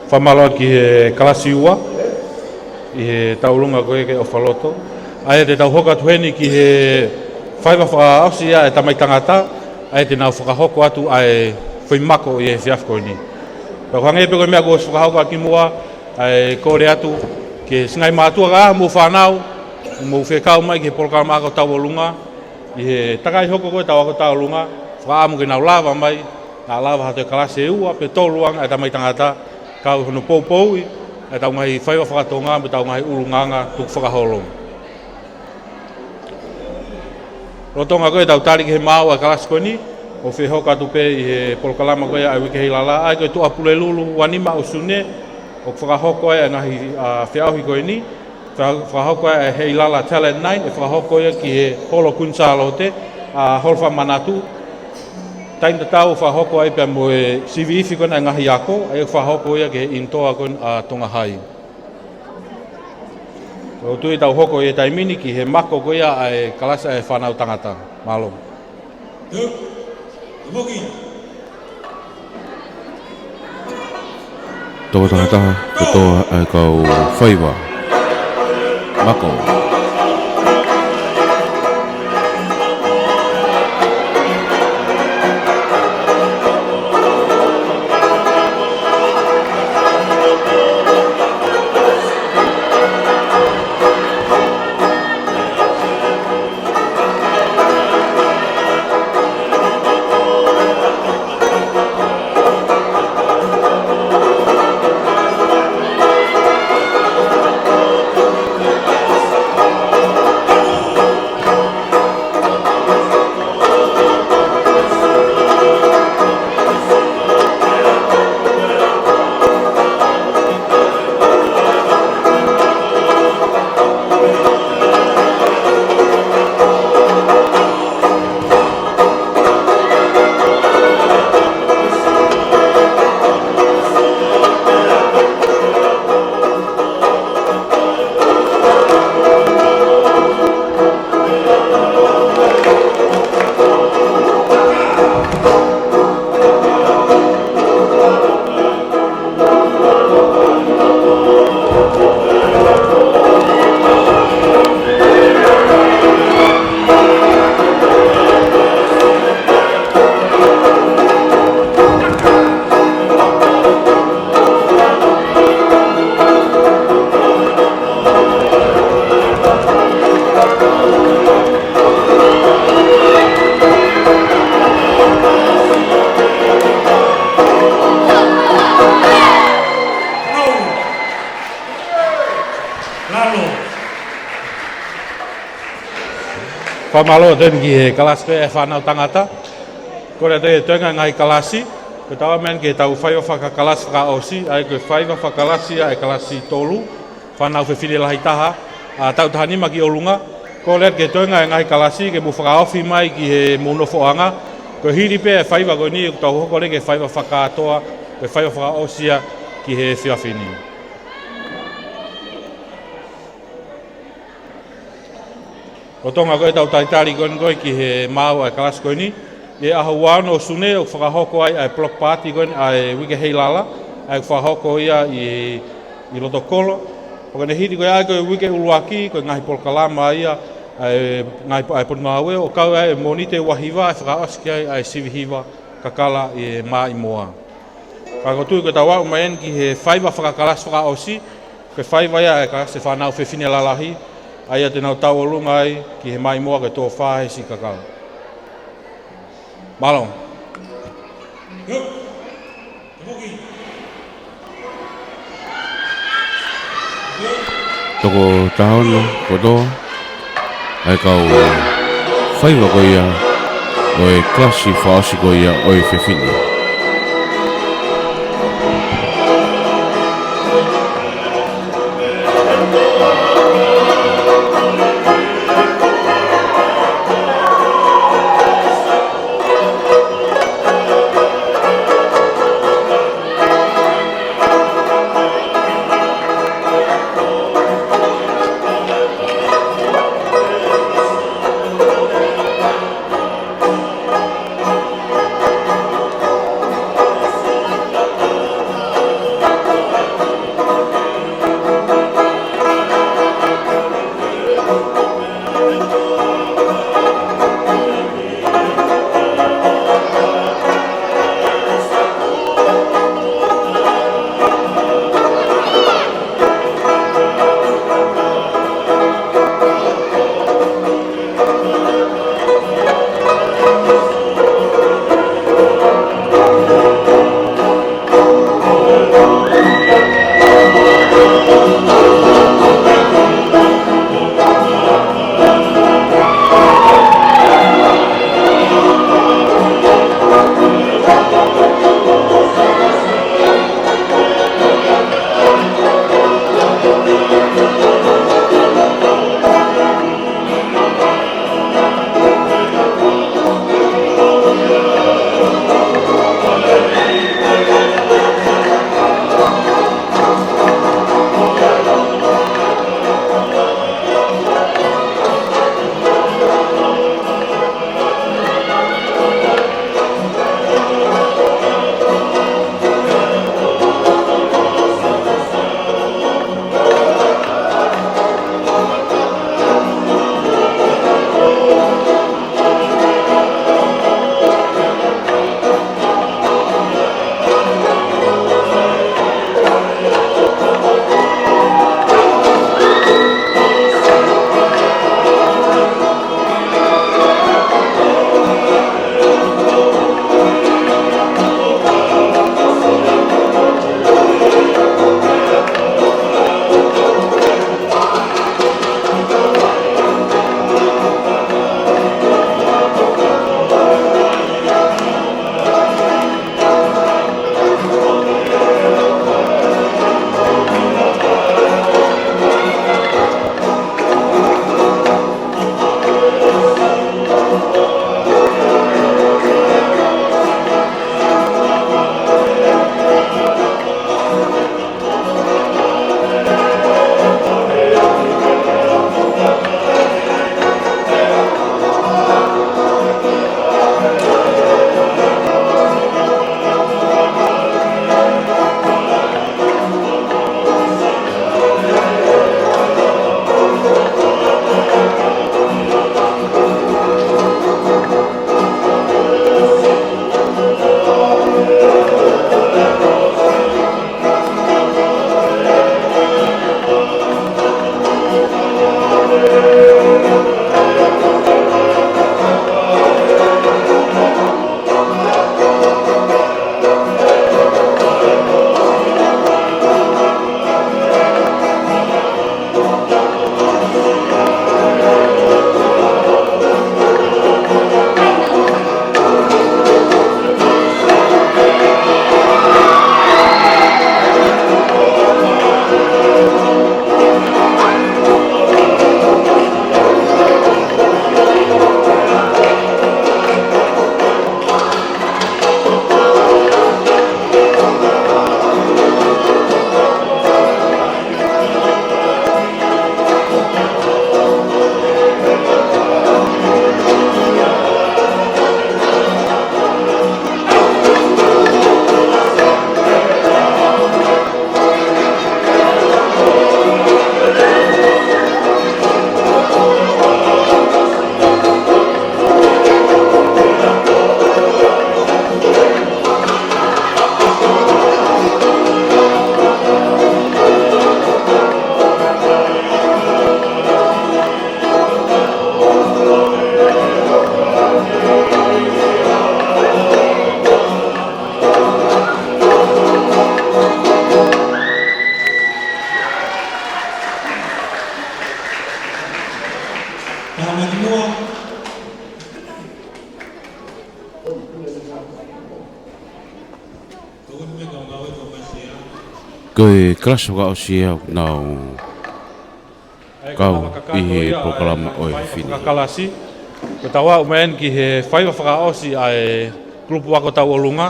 Fakamālō ki he kalasi ua ʻi he tauʻolunga ko ē ki he ʻofa loto. ʻA ia te tau hoko atu heni ki he faiva fakaʻosi ʻa e tamaiki tangata, ʻa ia te nau fakahoko atu ʻa e foʻi mako ʻi he efiafi ko eni. Pea ʻoku hangē pē ko e meʻa kuo ʻosi fakahoko ʻaki muʻa, ʻa e kole atu ki he siʻi ngaahi mātuʻa kae ʻumaʻā hoʻomou fānau, mou fekau mai ki he polokalama ako tauʻolunga, ʻi he takai hoko ko ē ʻetau ako tauʻolunga, fakaʻamu ke nau lava mai, naʻa lava ha toe kalasi ʻe ua pe tolu ange ʻa e tamaiki tangata, kau hono poupouʻi ʻetau ngaahi faiva faka-Tonga mo ʻetau ngaahi ʻulungaanga tukufakaholo. Lolotonga ko ē ʻetau tali ki he maau ʻa e kalasi ko eni, ʻoku fehoko atu pē ʻi he polokalama ko ē ʻa e uike Heilala, ʻa ia ko e Tuʻapulelulu ua nima ʻo Sune, ʻoku fakahoko ai ʻa e ngaahi, ʻa, feʻauhi ko eni, Faka-, fakahoko ʻa e Heilala Talent Night, ʻe fakahoko ia ki he Holo Kuini Sālote, ʻa, holo fakamanatu. Taimi tatau fakahoko ai pea mo e sivi ifi ko ena ʻa e ngaahi ako, ʻe fakahoko ia ki he ʻinitoa ko ena ʻa Tonga Hai. ʻOku ou tui ʻe tau hoko ʻi he taimi ni ki he mako ko ia ʻa e kalasi ʻa e fānau tangata. Mālō. Toko taha taha, kotoa ʻa e kau faiva. Mako. Fakamālō atu eni ki he kalasi ko ē ʻa e fānau tangata. Kole atu e toenga e ngaahi kalasi, ko ʻetau aʻu mai eni ki heʻetau faiva fakakalasi fakaʻosi, ʻa ia ko e faiva fakakalasi ʻa e kalasi tolu, fānau fefine lahi taha, ʻa, taʻu taha nima ki ʻolunga. Kole atu ki he toenga e ngaahi kalasi ke mou fakaofi mai ki hoʻomou nofoʻanga. Ko e hili pē e faiva ko eni, ʻoku tau hoko leva ki he faiva fakakātoa, ko e faiva fakaʻosi ia ki he efiafi ni. Lolotonga ko ē ʻetau talitali ko eni ko ē ki he maau ʻa e kalasi ko eni, ʻi he ʻaho ua ono ʻo Sune ʻoku fakahoko ai ʻa e block party ko eni ʻa e uike Heilala, ʻa ia ʻoku fakahoko ia ʻi, ʻi loto kolo. Pea ko ʻene hili ko ia ʻa e ko e uike ʻuluaki, ko e ngaahi polokalama ia ʻa e ngaahi, ʻa e Potungāue, ʻo kau ai e Mōnite ua hiva, ʻe fakaʻosi ki ai ʻa e sivi hiva kakala ʻi he Māʻimoa. Ka ʻoku ou tui ko ʻetau aʻu mai eni ki he faiva fakakalasi fakaʻosi, ko e faiva ia ʻa e kalasi fānau fefine lalahi, ʻa ia te nau tauʻolunga ai ki he Māʻimoa ko e tō fā he siʻi kakala. Mālō. Toko taha ono kotoa ʻa e kau faiva ko ia ʻo e kalasi fakaʻosi ko ia ʻo e fefine. Ko e kalasi fakaʻosi ia ʻoku nau kau ʻi he polokalama ʻo e fefine. Kalasi. Ko e tau aʻu mai eni ki he faiva fakaʻosi ʻa e kulupu ako tauʻolunga,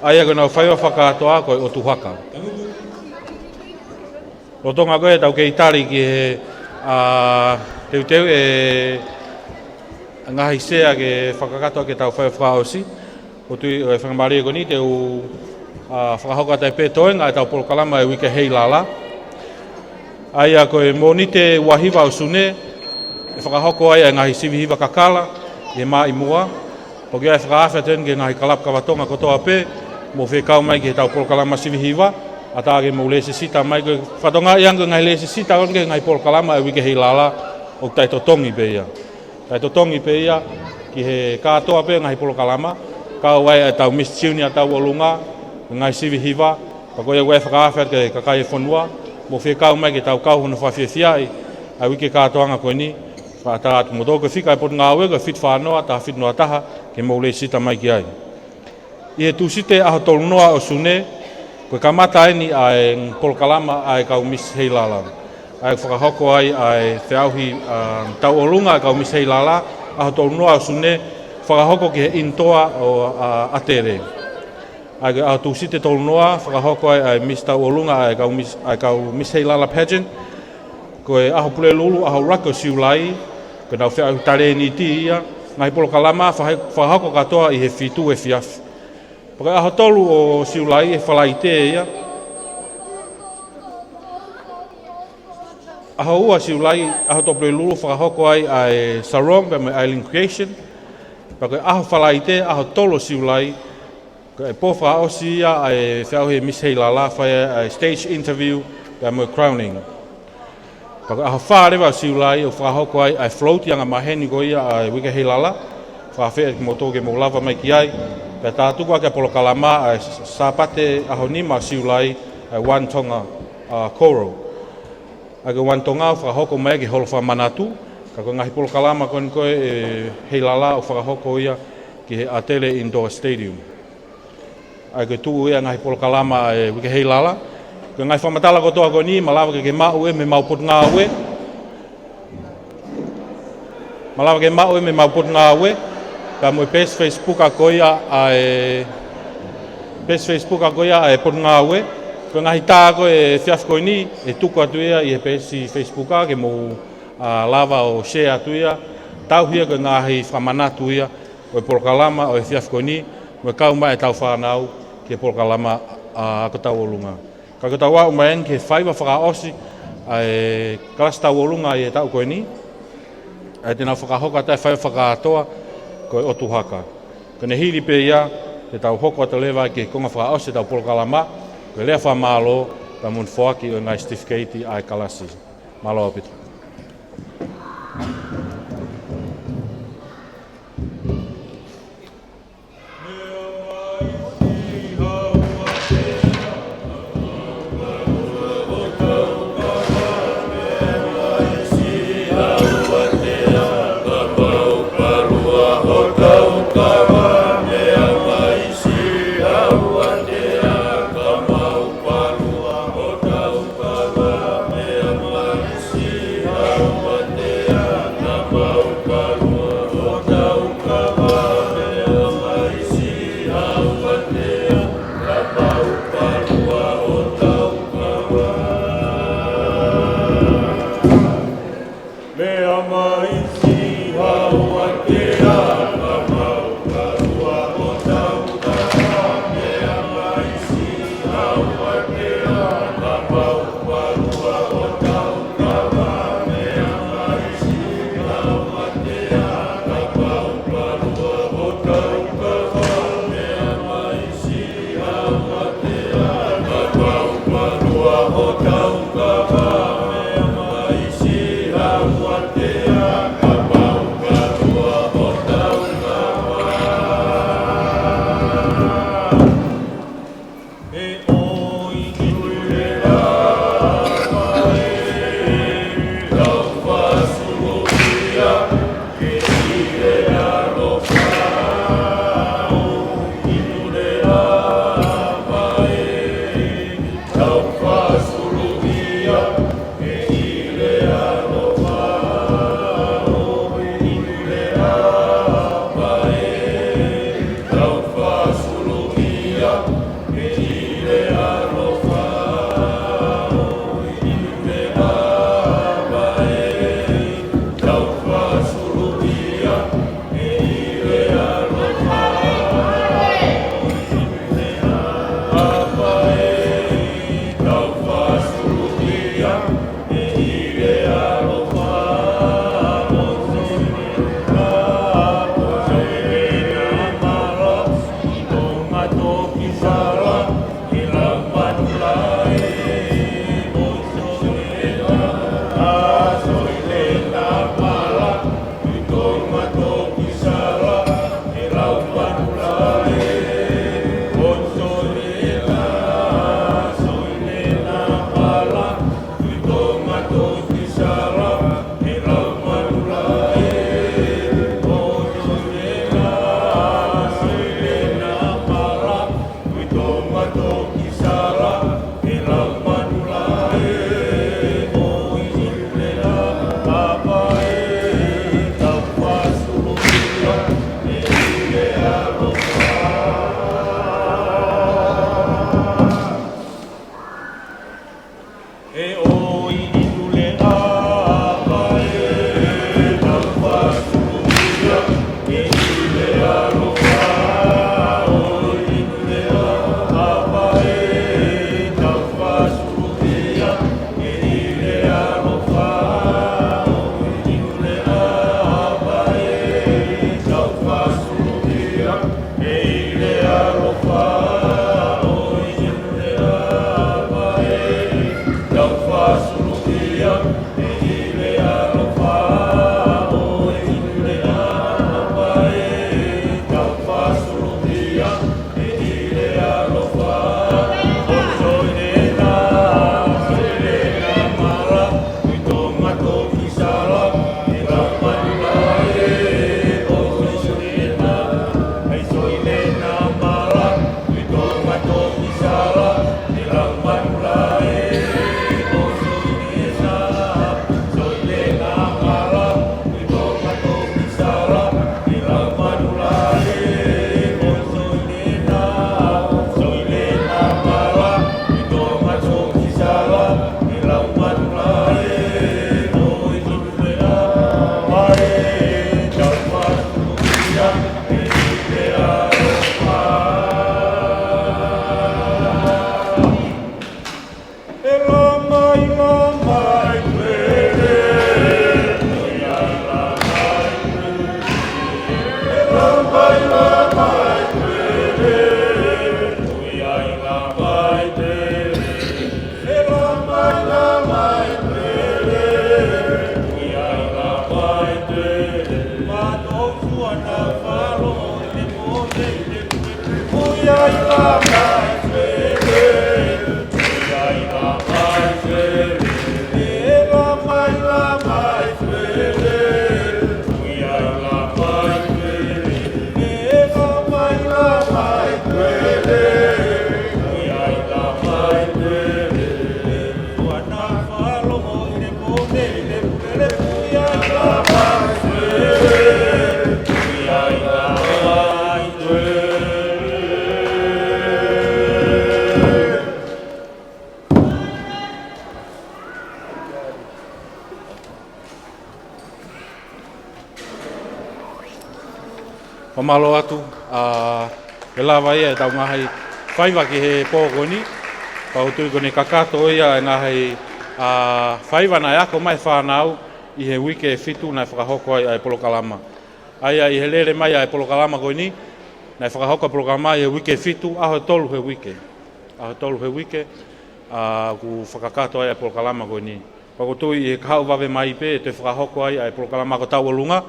ʻa ia ko ʻenau faiva fakakātoa ko e ʻOtu Haka. Lolotonga ko ē ʻetau kei tali ki he, ʻa, teuteu e ngaahi sea ke fakakakato ʻaki ʻetau faiva fakaʻosi, ʻoku ou tui ʻe faingamālie ko eni te u, ʻa, fakahoko atu ai pē toenga ʻetau polokalama ʻa e Uike Heilala. ʻA ia ko e Mōnite ua hiva ʻo Sune, ʻe fakahoko ai ʻa e ngaahi sivi hiva kakala ʻi he Māʻimoa. Pea ko ia ʻe fakaafe atu eni ki he ngaahi kalapu kava Tonga kotoa pē, mou fekau mai ki heʻetau polokalama sivi hiva, ʻatā ke mou lēsisita mai. Ko e fakatokangaʻi ange ko e ngaahi lēsisita ko eni ki he ngaahi polokalama ʻa e Uike Heilala ʻoku taʻetotongi pē ia. Taʻetotongi pē ia ki he kātoa pē ngaahi polokalama, kau ai ʻetau Miss Junior tauʻolunga, ngaahi sivi hiva, pea ko ia ʻe fakaafe atu ki he kakai e fonua, mou fekau mai ke tau kau hono fakafiefiaʻi ʻa e uike kātoanga ko eni. Fakaʻatā atu kimoutolu, ko e fika ʻa e Potungāue ko e fitu fā noa, taha fitu noa taha, ke mou lēsisita mai ki ai. ʻI he Tūsite ʻaho tolu noa ʻo Sune, ko e kamata eni ʻa e polokalama ʻa e kau Miss Heilala. ʻA ia ʻoku fakahoko ai ʻa e feʻauhi, ʻa, tauʻolunga ʻa e kau Miss Heilala, ʻaho tolu noa ʻo Sune, fakahoko ki he indoor ʻo, ʻa, ʻAtele. ʻA ia ko e ʻaho Tūsite tolu noa, fakahoko ai ʻa e Miss tauʻolunga ʻa e kau Miss, ʻa e kau Miss Heilala Pageant. Ko e ʻaho Pulelulu, ʻaho ʻuluaki ʻo Siulai, ko ʻenau feʻauhi talēniti ia, ngaahi polokalama fahe-, fakahoko kātoa ʻi he fitu efiafi. Pea ko e ʻaho tolu ʻo Siulai, ʻi he Falaite ia. ʻAho ua Siulai, ʻaho Tuʻapulelulu, fakahoko ai ʻa e sarong pea mo e Island Creation. Pea ko e ʻaho Falaite, ʻaho tolu ʻo Siulai, ko e pō fakaʻosi ia ʻa e feʻauhi e Miss Heilala, fai ai ʻa e stage interview pea mo e crowning. Pea ko e ʻaho fā leva ʻo Siulai ʻoku fakahoko ai ʻa e float angamaheni ko ia ʻa e Uike Heilala. Fakaafeʻi kimoutolu ke mou lava mai ki ai. Pea tā tuku ʻaki ʻa e polokalama ʻa e Sāpate ʻaho nima ʻo Siulai, ʻa e One Tonga, ʻa, Choral. ʻA ia ko e One Tonga ʻoku fakahoko mai ki he holo fakamanatu, ka ko e ngaahi polokalama ko eni ko ē ʻa e Heilala ʻoku fakahoko ia ki he ʻAtele Indoor Stadium. ʻA ia ko e tuʻu ia e ngaahi polokalama ʻa e Uike Heilala. Ko e ngaahi fakamatala kotoa ko eni, malava ke ke maʻu ia mei heʻemau Potungāue. Malava ke maʻu ia mei heʻemau Potungāue. Pea mo e peesi Facebook ko ia ʻa e, peesi Facebook ko ia ʻa e Potungāue. Ko e ngaahi tā ko ē ʻo e efiafi ko eni, ʻe tuku atu ia ʻi he peesi Facebook ke mou, ʻa, lava ʻo share atu ia. Tauhi ia ko e ngaahi fakamanatu ia ʻo e polokalama ʻo e efiafi ko eni, mo e kau mai ʻetau fānau ki he polokalama, ʻa, ako tauʻolunga. Ka ko e tau aʻu mai eni ki he faiva fakaʻosi ʻa e kalasi tauʻolunga ʻi he taʻu ko eni, ʻa ia te nau fakahoko atu ʻa e faiva fakakātoa ko e ʻOtu Haka. Ko ʻene hili pē ia, te tau hoko atu leva ki he konga fakaʻosi ʻetau polokalama, ko e lea fakamālō, pea mo e foaki ʻo e ngaahi certificate ʻa e kalasi. Mālō ʻaupito. Fakamālō atu, ʻa, ʻe lava ia ʻetau ngaahi faiva ki he pō ko eni. Pea ʻoku ou tui ko ʻene kakato ia e ngaahi, ʻa, faiva naʻe ako mai e fānau ʻi he uike ʻe fitu naʻe fakahoko ai ʻa e polokalama. ʻA ia ʻi he lele mai ʻa e polokalama ko eni, naʻe fakahoko e polokalama ʻi he uike ʻe fitu, ʻaho ʻe tolu he uike. ʻAho ʻe tolu he uike, ʻa, ʻoku fakakakato ai ʻa e polokalama ko eni. Pea ʻoku ou tui ʻi he kahaʻu vave mai pē ʻe toe fakahoko ai ʻa e polokalama ako tauʻolunga,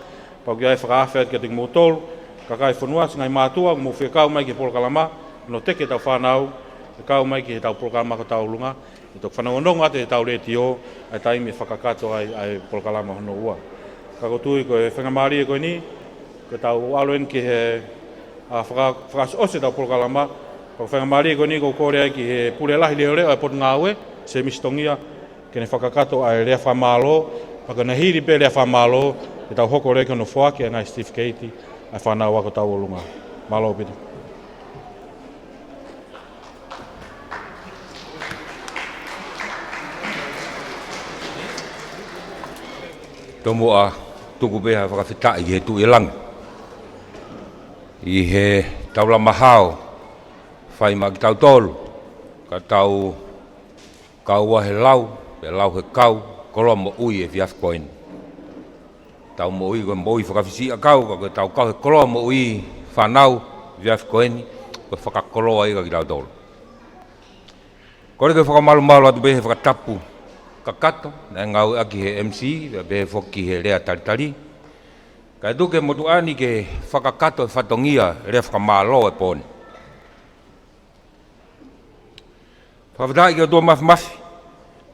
pea ʻoku ʻi ai e fakaafe atu kiate kimoutolu, kakai e fonua, siʻi ngaahi mātuʻa, ʻoku mou fie kau mai ki he polokalama, ʻo teke ʻetau fānau, ʻo kau mai ki heʻetau polokalama ako tauʻolunga, ʻe toki fanongonongo atu ʻi heʻetau letiō, ʻa e taimi ʻe fakakakato ai ʻa e polokalama hono ua. Ka ʻoku ou tui ko e faingamālie ko eni, ko ʻetau ʻalu eni ki he, ʻa, faka-, fakaʻosiʻosi ʻetau polokalama, ko e faingamālie ko eni ʻoku ou kole ai ki he pule lahi leʻoleʻo ʻo e Potungāue, Sēmisi Tongia, ke ne fakakakato ʻa e lea fakamālō, pea ko ʻene hili pē lea fakamālō, te tau hoko leva ki hono foaki ʻa e ngaahi certificate ʻa e fānau ako tauʻolunga. Mālō ʻaupito. Tomuʻa tuku pē ha fakafetaʻi ki he Tuʻi ʻo Langi. ʻI heʻetau lama hao, fai maʻa kitautolu, ka tau kau ʻa he lau, pea lau he kau, koloa moʻui he efiafi ko eni. Tau moʻui ko e moʻui fakafisiʻiʻakau, ka ko ʻetau kau he koloa moʻui fānau he efiafi ko eni, ko e fakakoloa ia kia kitautolu. Kole ke fakamalumalu atu pē he fakatapu kakato, naʻe ngāueʻaki he M C, pea pehē foki he lea talitali. Kae tuku ki he motuʻa ni ke fakakakato e fatongia lea fakamālō e pō ni. Fakafetaʻi ki he ʻOtua Māfimafi,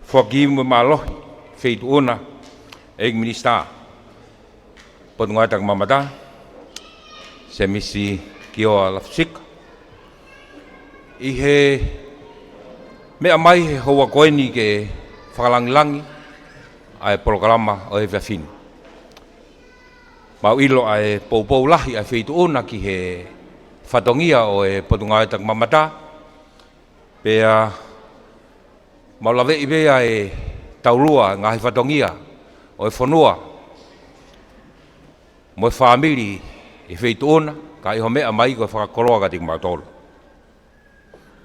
foaki mo e mālohi, Feituʻuna, ʻEiki Minisitā Potungāue Takimamata, Sēmisi Kioa Lafusika, ʻi he meʻa mai he houa ko eni ke fakalangilangi ʻa e polokalama ʻo e efiafi ni. Mau ʻilo ʻa e poupou lahi ʻa e Feituʻuna ki he fatongia ʻo e Potungāue Takimamata, pea mau laveʻi pē ʻa e taulua ngaahi fatongia ʻo e fonua mo e fāmili ʻi he Feituʻuna, ka ʻi hoʻo meʻa mai ko e fakakoloa kiate kimautolu.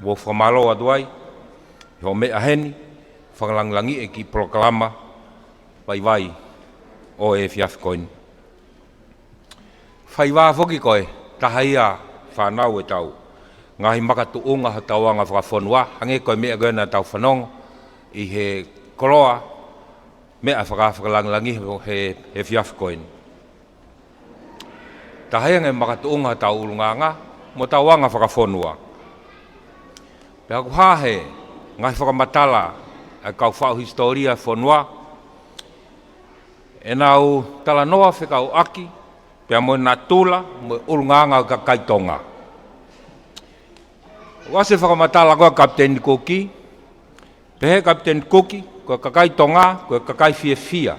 Mou fakamālō atu ai, ʻi hoʻo meʻa heni, fakalangilangiʻi e kiʻi polokalama vaivai ʻo e efiafi ko eni. Fai vā foki ko e taha ia fānau ʻetau ngaahi makatuʻunga hotau anga fakafonua, hangē ko e meʻa ko ē naʻa tau fanongo ʻi he koloa, meʻa faka-, fakalangilangiʻi he, he, he efiafi ko eni. Taha ia e ngaahi makatuʻunga hotau ʻulungaanga mo hotau anga fakafonua. Pea ʻoku hā he ngaahi fakamatala ʻa e kau faʻu hisitōlia fonua, ʻenau talanoa fekauʻaki pea mo e natula mo e ʻulungaanga ʻo e kakai Tonga. ʻOku ʻasi e fakamatala ko ē ʻa Kapiteni Kuki, pehē ʻe Kapiteni Kuki, ko e kakai Tonga ko e kakai fiefia.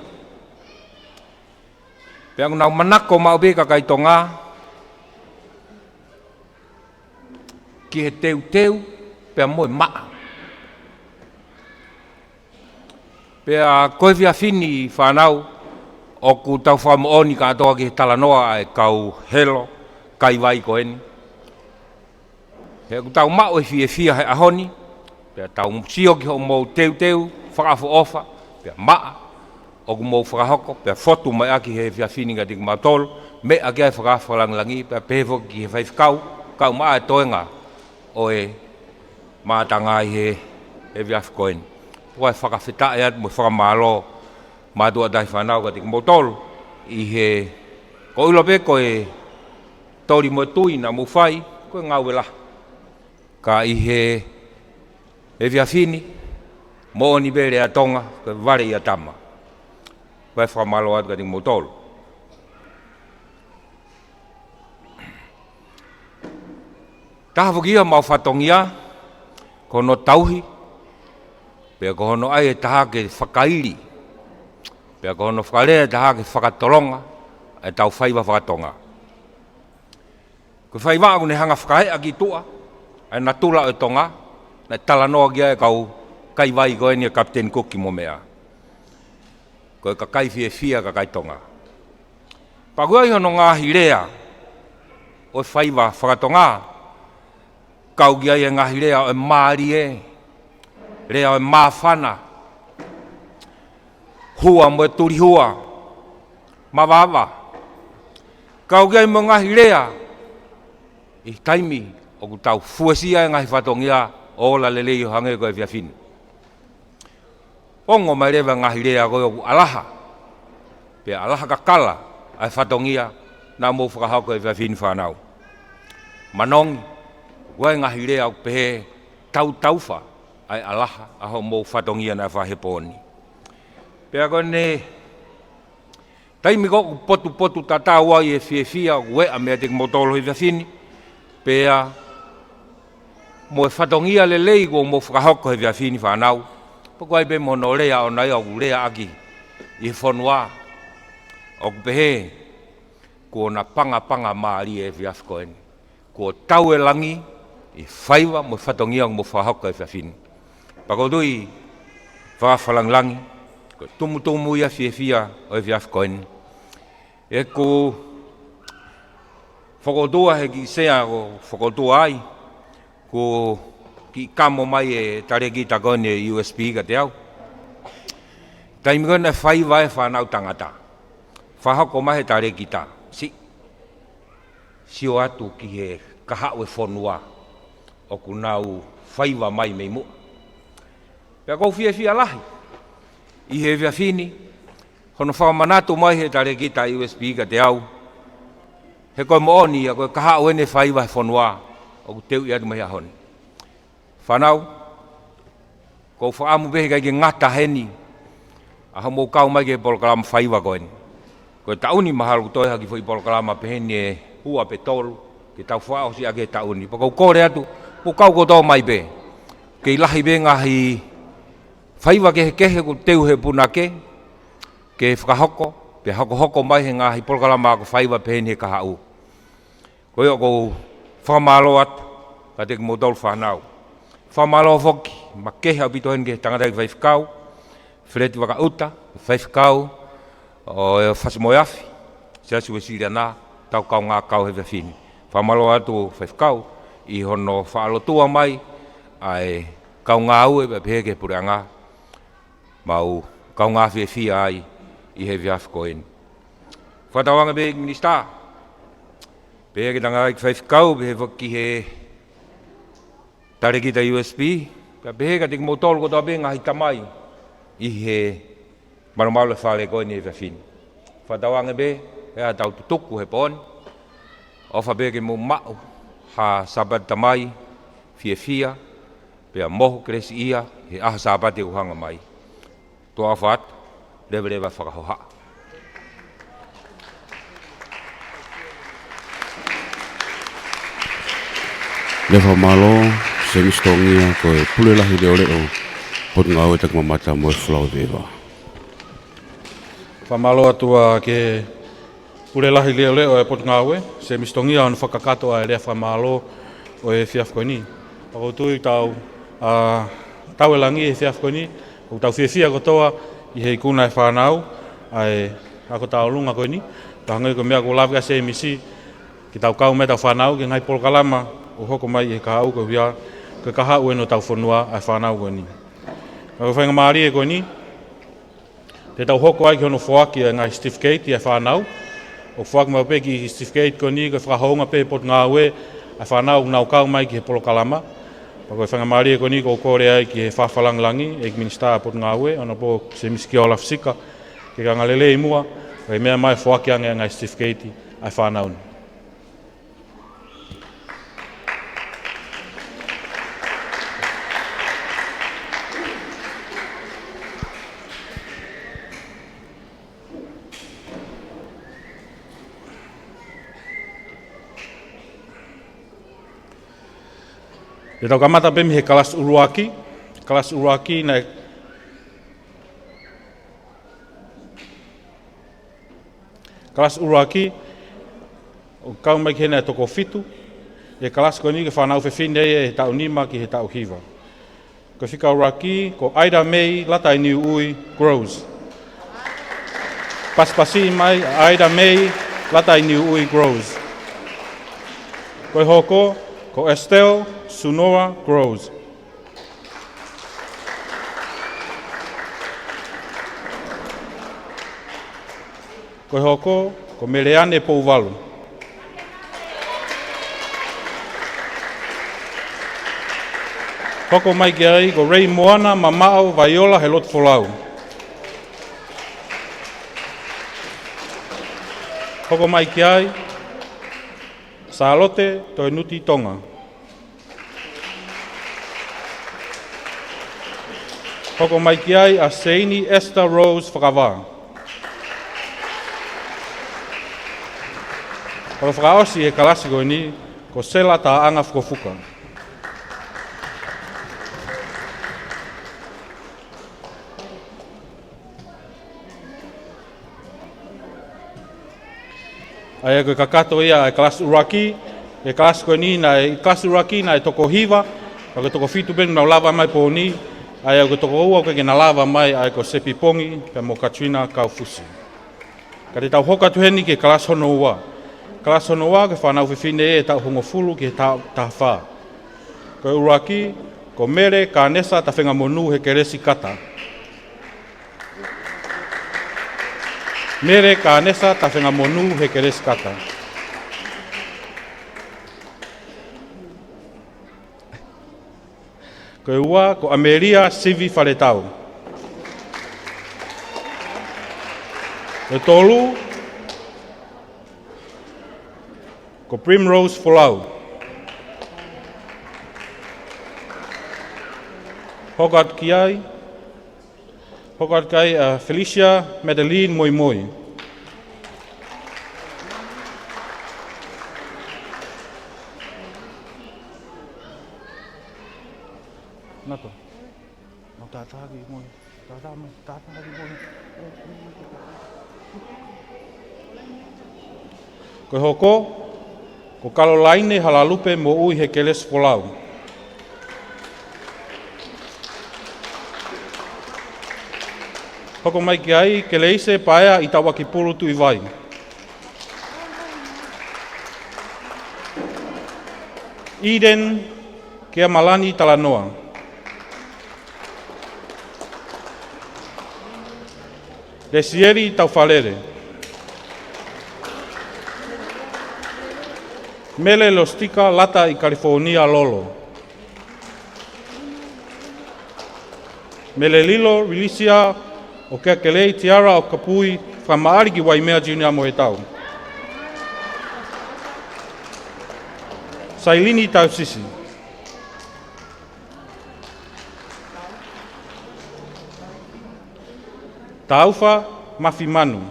Pea ʻoku nau manako maʻu pē kakai Tonga ki he teuteu pea mo e maʻa. Pea ko e efiafi ni fānau, ʻoku tau fakamoʻoni kātoa ki he talanoa ʻa e kau helo kaivai ko eni. He ʻoku tau maʻu e fiefia he ʻaho ni, pea tau sio ki hoʻomou teuteu fakaʻofoʻofa, pea maʻa ʻoku mou fakahoko, pea fotu mai ʻaki he efiafi ni kiate kimautolu, meʻa ki ai e fakaafe fakalangilangi, pea pehē foki ki he faifekau, kau maʻa e toenga ʻo e mātanga ʻi he, he efiafi ko eni. Ko e fakafetaʻi atu mo e fakamālō mātuʻa tahi fānau kiate kimoutolu, ʻi he, ʻoku ou ʻilo pē ko e toli mo e tui naʻa mou fai, ko e ngāue lahi. Ka ʻi he efiafi ni, moʻoni pē lea Tonga, ko e vale ʻia tama. Ko e fakamālō atu kiate kimoutolu. Taha foki ia ʻemau fatongia, ko hono tauhi, pea ko hono ʻai e taha ke fakaili, pea ko hono fakalea e taha ke fakatolonga ʻetau faiva faka-Tonga. Ko e faiva ʻoku ne hanga ʻo fakaeʻa ki tuʻa ʻa e natula ʻo e Tonga, naʻe talanoa ki ai e kau kaivai ko eni ʻa Kapiteni Kuki mo meʻa. Ko e kakai fiefia kakai Tonga. Pea ʻoku ʻi ai hono ngaahi lea, ʻo e faiva fakatonga. Kau ki ai e ngaahi lea ʻo e mālie, lea ʻo e māfana, hua mo e tulihua, mavava. Kau ki ai mo e ngaahi lea ʻi he taimi ʻoku tau fuesia e ngaahi fatongia ʻo ola lelei ʻo hangē ko e efiafi ni. Ongo mai leva e ngaahi lea ko ē ʻoku ʻalaha, pea ʻalaha kakala ʻa e fatongia naʻa mou fakahoko he efiafi ni fānau. Manongi, ʻoku ʻi ai e ngaahi lea ʻoku pehē tautaufa ʻa e ʻalaha ʻa hoʻomou fatongia naʻe fai he pō ni. Pea ko ʻene taimi ko ē ʻoku potupotutatau ai e fiefia ʻoku ʻeʻa meiate kimoutolu he efiafi ni, pea mo e fatongia lelei kuo mou fakahoko he efiafi ni fānau. Pea ʻoku ʻi ai pē mo hono lea ʻoʻona ia ʻoku leaʻaki ʻi he fonua, ʻoku pehē, kuo na pangapanga mālie he efiafi ko eni. Kuo tau e langi ʻi he faiva mo e fatongia kuo mou fakahoko he efiafi ni. Pea ʻoku ou tui fakafakalāngilangi, ko e tumutumu ia e fiefia ʻo e efiafi ko eni. ʻOku ou fakaʻotua he kiʻi sea ʻoku ou fakaʻotua ai, kuo kiʻi kamo mai e talēkita ko eni e U S P kiate au. Taimi ko ē naʻe faiva e fānau tangata, fakahoko mai he talēkita, siʻi sio atu ki he kahaʻu e fonua ʻoku nau faiva mai mei muʻa. Pea ʻoku ou fiefia lahi ʻi he efiafi ni hono fakamanatu mai he talēkita U S P kiate au, he ko e moʻoni ia ko e kahaʻu eni e faiva he fonua ʻoku teuʻi atu mai he ʻaho ni. Fānau, ʻoku ou fakaʻamu pē he ʻikai ke ngata heni ʻa hoʻomou kau mai ki he polokalama faiva ko eni. Ko e taʻu ni mahalo ʻoku toe ha kiʻi foʻi polokalama pehē ni ʻe ua pe tolu ke tau fakaʻosi ʻaki he taʻu ni. Pea ʻoku ou kole atu, mou kau kotoa mai pē. Kei lahi pē ngaahi faiva kehekehe ʻoku teu he punake ke fakahoko, pea hokohoko mai he ngaahi polokalama ako faiva pehē ni he kahaʻu. Ko ia ʻoku ou fakamālō atu kiate kimoutolu fānau. Fakamālō foki makehe ʻaupito heni ki he tangataʻeiki faifekau, Feleti Vakaʻuta, faifekau ʻo e Fasi-moe-Afi, Siasi Uēsiliana, tau kaungā kau he efiafi ni. Fakamālō atu faifekau ʻi hono faʻa lotua mai ʻa e kau ngāue pea pehē ki he puleʻanga, mau kaungā fiefia ai ʻi he efiafi ko eni. Fakatauange pē ki he minisitā, pehē ki he tangataʻeiki faifekau, pehē foki ki he talēkita U S P, pea pehē kiate kimoutolu kotoa pē ngaahi tamai ʻi he malumalu e fale ko eni he efiafi ni. Fakatauange pē ʻe ʻi ai haʻatau tutuku he pō ni, ʻofa pē ke mou maʻu ha Sāpate Tamai fiefia, pea mohu kelesiʻia he ʻaho Sāpate ʻoku hanga mai. Tuʻa ʻofa atu, leveleva fakahohaʻa. Lea fakamālō, Semisi Tongia, ko e Pule Lahi Leʻoleʻo Potungāue, taki mamata mo e folau veva. Fakamālō atu ā ki he Pule Lahi Leʻoleʻo e Potungāue, Semisi Tongia, hono fakakakato ʻa e lea fakamālō ʻo e efiafi ko eni. Pea ʻoku ou tui tau, ā, tau e langi he efiafi ko eni, ʻoku tau fiefia kotoa ʻi he ikuna e fānau ʻa e ako tauʻolunga ko eni. Pea hangē ko e meʻa kuo lave ki ai Semisi, ke tau kau mai ʻetau fānau ki he ngaahi polokalama ʻoku hoko mai ʻi he kahaʻu, koeʻuhi ko e kahaʻu eni ʻo hotau fonua ʻa e fānau ko eni. Ka ko e faingamālie ko eni, te tau hoko ai ki hono foaki e ngaahi certificate ʻa e fānau. ʻOku foaki maʻu pē kiʻi certificate ko eni, ko e fakahounga pē Potungāue ʻa e fānau ʻoku nau kau mai ki he polokalama. Pea ko e faingamālie ko eni ʻoku ou kole ai ki he Fakafakalāngilangi, ʻEiki Minisitā Potungāue, Honourable Semisi Kiola Fisika, ke ke angalelei muʻa, kae meʻa mai foaki ange e ngaahi certificate ʻa e fānau ni. Te tau kamata pē mei he kalasi ʻuluaki, kalasi ʻuluaki naʻe Kalasi ʻuluaki, ʻoku kau mai ki heni e toko fitu, ʻi he kalasi ko eni ko e fānau fefine ia he taʻu nima ki he taʻu hiva. Ko e fika ʻuluaki, ko Ida May Latainiuʻui Groves. Pasipasi mai, Ida May Latainiuʻui Groves. Ko e hoko, ko Estelle Sunora Groves. Ko e hoko, ko Meleane Pouvalu. Hoko mai ki ai, ko Reimoana Mamaʻo Vaiola Helotufolau. Hoko mai ki ai, Sālote Toenuti Tonga. Hoko mai ki ai ʻa Seini Esther Rose Fakavā. Ko e fakaʻosi ʻi he kalasi ko eni, ko Sela Taʻanga Fukofuka. ʻA ia ko e kakato ia ʻa e kalasi ʻuluaki, ʻi he kalasi ko eni naʻe, kalasi ʻuluaki naʻe toko hiva, ka ko e toko fitu pē naʻa nau lava mai he pō ni, ʻa ia ko e toko ua ʻoku ʻikai ke na lava mai, ʻa ia ko Sepi Pongi, pea mo Katrina Kaufusi. Ka te tau hoko atu heni ki he kalasi hono ua. Kalasi hono ua ko e fānau fefine ʻe taʻu hongofulu ki he taʻu taha fā. Ko e ʻuluaki, ko Mele Kanesa Tafengamonu he kelesi kata. Mele Kanesa Tafengamonu he kelesi kata. Ko e ua, ko ʻAmelia Sivi Faletau. Ko e tolu, ko Primrose Folau. Hoko atu ki ai, Hoko atu ki ai ʻa Felicia Madeline Moimoi. Nato. Mau tātā ki moi. Tātā mai. Tātā ki moi. Ko e hoko, ko Kalolaine Halalupe Moʻui he kelesi Folau. Hoko mai ki ai, Keleise Paea ʻi Tauʻakipulu Tuʻivai. Eden Keamalani Talanoa. Lesieli Taufalele. Mele Lositika Lata ʻi Kalefōnia Lolo. Mele Lilo Rilisia ʻo Keakelei Tiara ʻo Kapui, fakamaʻali ki Waimea Junior mo e tau. Sailini Tausisi. Taufa Mafimanu.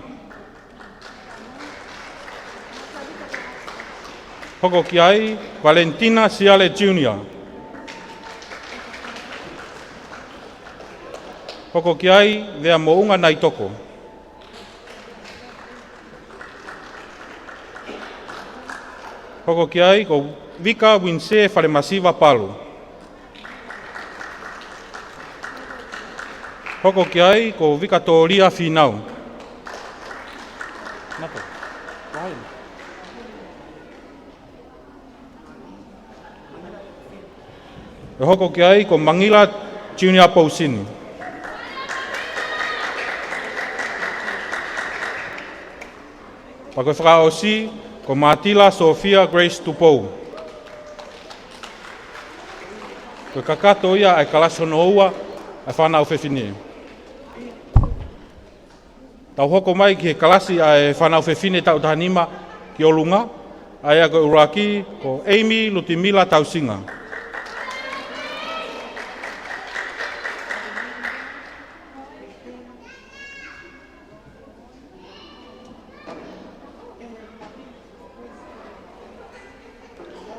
Hoko ki ai, Valentina Siale Junior. Hoko ki ai, Vea Moʻunga Naitoko. Hoko ki ai, ko Vika Winsē Falemasiva Palu. Hoko ki ai, ko Vikatolia Fīnau. Nato. Kain. ʻE hoko ki ai, ko Mangila Junior Pousini. Pea ko e fakaʻosi, ko Matila Sofia Grace Tupou. Ko e kakato ia ʻa e kalasi hono ua ʻa e fānau fefine. Tau hoko mai ki he kalasi ʻa e fānau fefine taʻu taha nima ki ʻolunga, ʻa ia ko e ʻuluaki, ko Amy Lutimila Tausinga.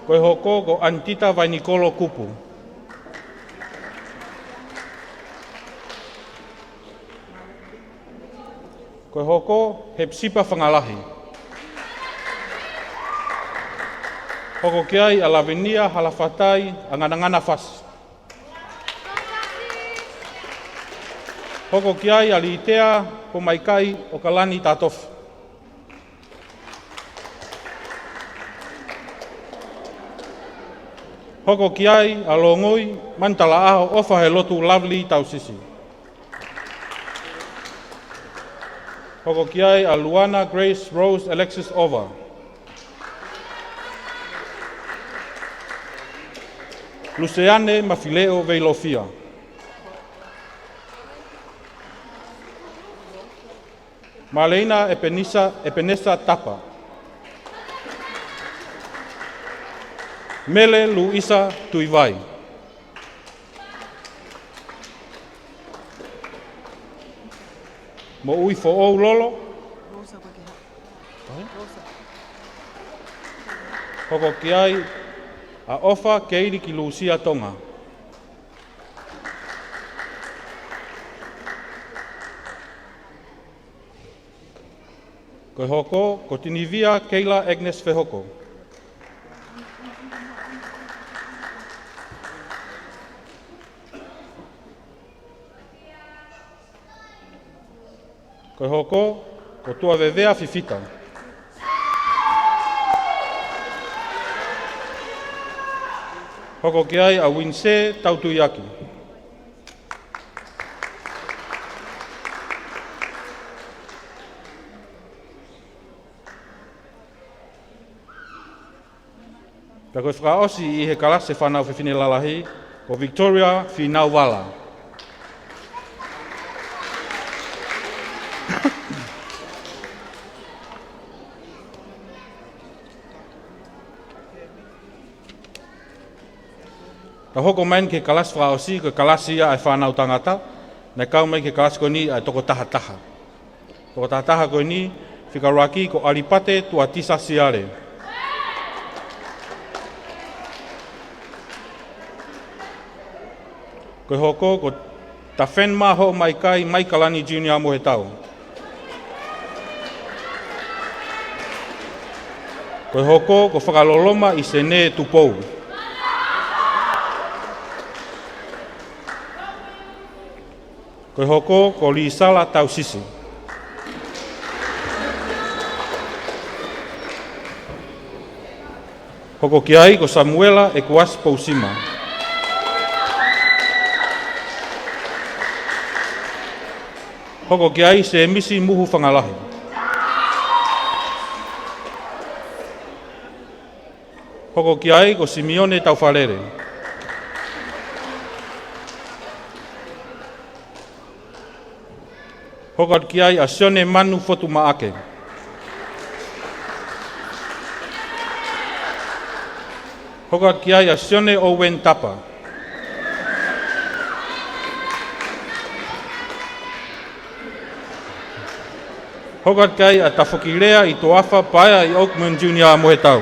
Ko e hoko, ko Anitita Vainikolo Kupu. Ko e hoko, Hepsipa Fangalahi. Hoko ki ai ʻa Lavinia Halafatai ʻa Nganangana Fasi. Hoko ki ai ʻa Litea Pomaikai ʻo Kalani Tatofi. Hoko ki ai ʻa Longoi Manutalaʻaho ʻOfa he Lotu Lovely Tausisi. Hoko ki ai ʻa Luana Grace Rose Alexis Ova. Luseane Mafileʻo Veilofia. Maleina Epenisa, Epenesa Tapa. Mele Luisa Tuivai. Moʻui Foʻou Lolo. Hoko ki ai ʻa ʻOfa Keili ki Lusia Tonga. Ko e hoko, ko Tinivia Keila Agnes Fehoko. Ko e hoko, ko Tuavevea Fifita. Hoko ki ai ʻa Uinisē Tautuiaki. Pea ko e fakaʻosi ʻi he kalasi fānau fefine lalahi, ko Victoria Finauvala. Ka hoko mai ki he kalasi fakaʻosi, ko e kalasi ia ʻa e fānau tangata, naʻe kau mai ki he kalasi ko eni ʻa e toko tahataha. Toko tahataha ko eni, fika ʻuluaki ko ʻAlipate Tuatisa Siale. Ko e hoko, ko Tafenma Hoʻomaikai Maikalani Junior Mohetau. Ko e hoko, ko Fakaloloma ʻIsene Tupou. Ko e hoko, ko Lisala Tausisi. Hoko ki ai, ko Samuela ʻEkuasi Pousima. Hoko ki ai, Semisi Muhu Fangalahi. Hoko ki ai, ko Simione Taufalele. Hoko atu ki ai ʻa Sione Manu Fotumaʻake. Hoko atu ki ai ʻa Sione Owen Tapa. Hoko atu ki ai ʻa Tafokilea ʻi Toafa Paea ʻi Oakman Junior Mohetau.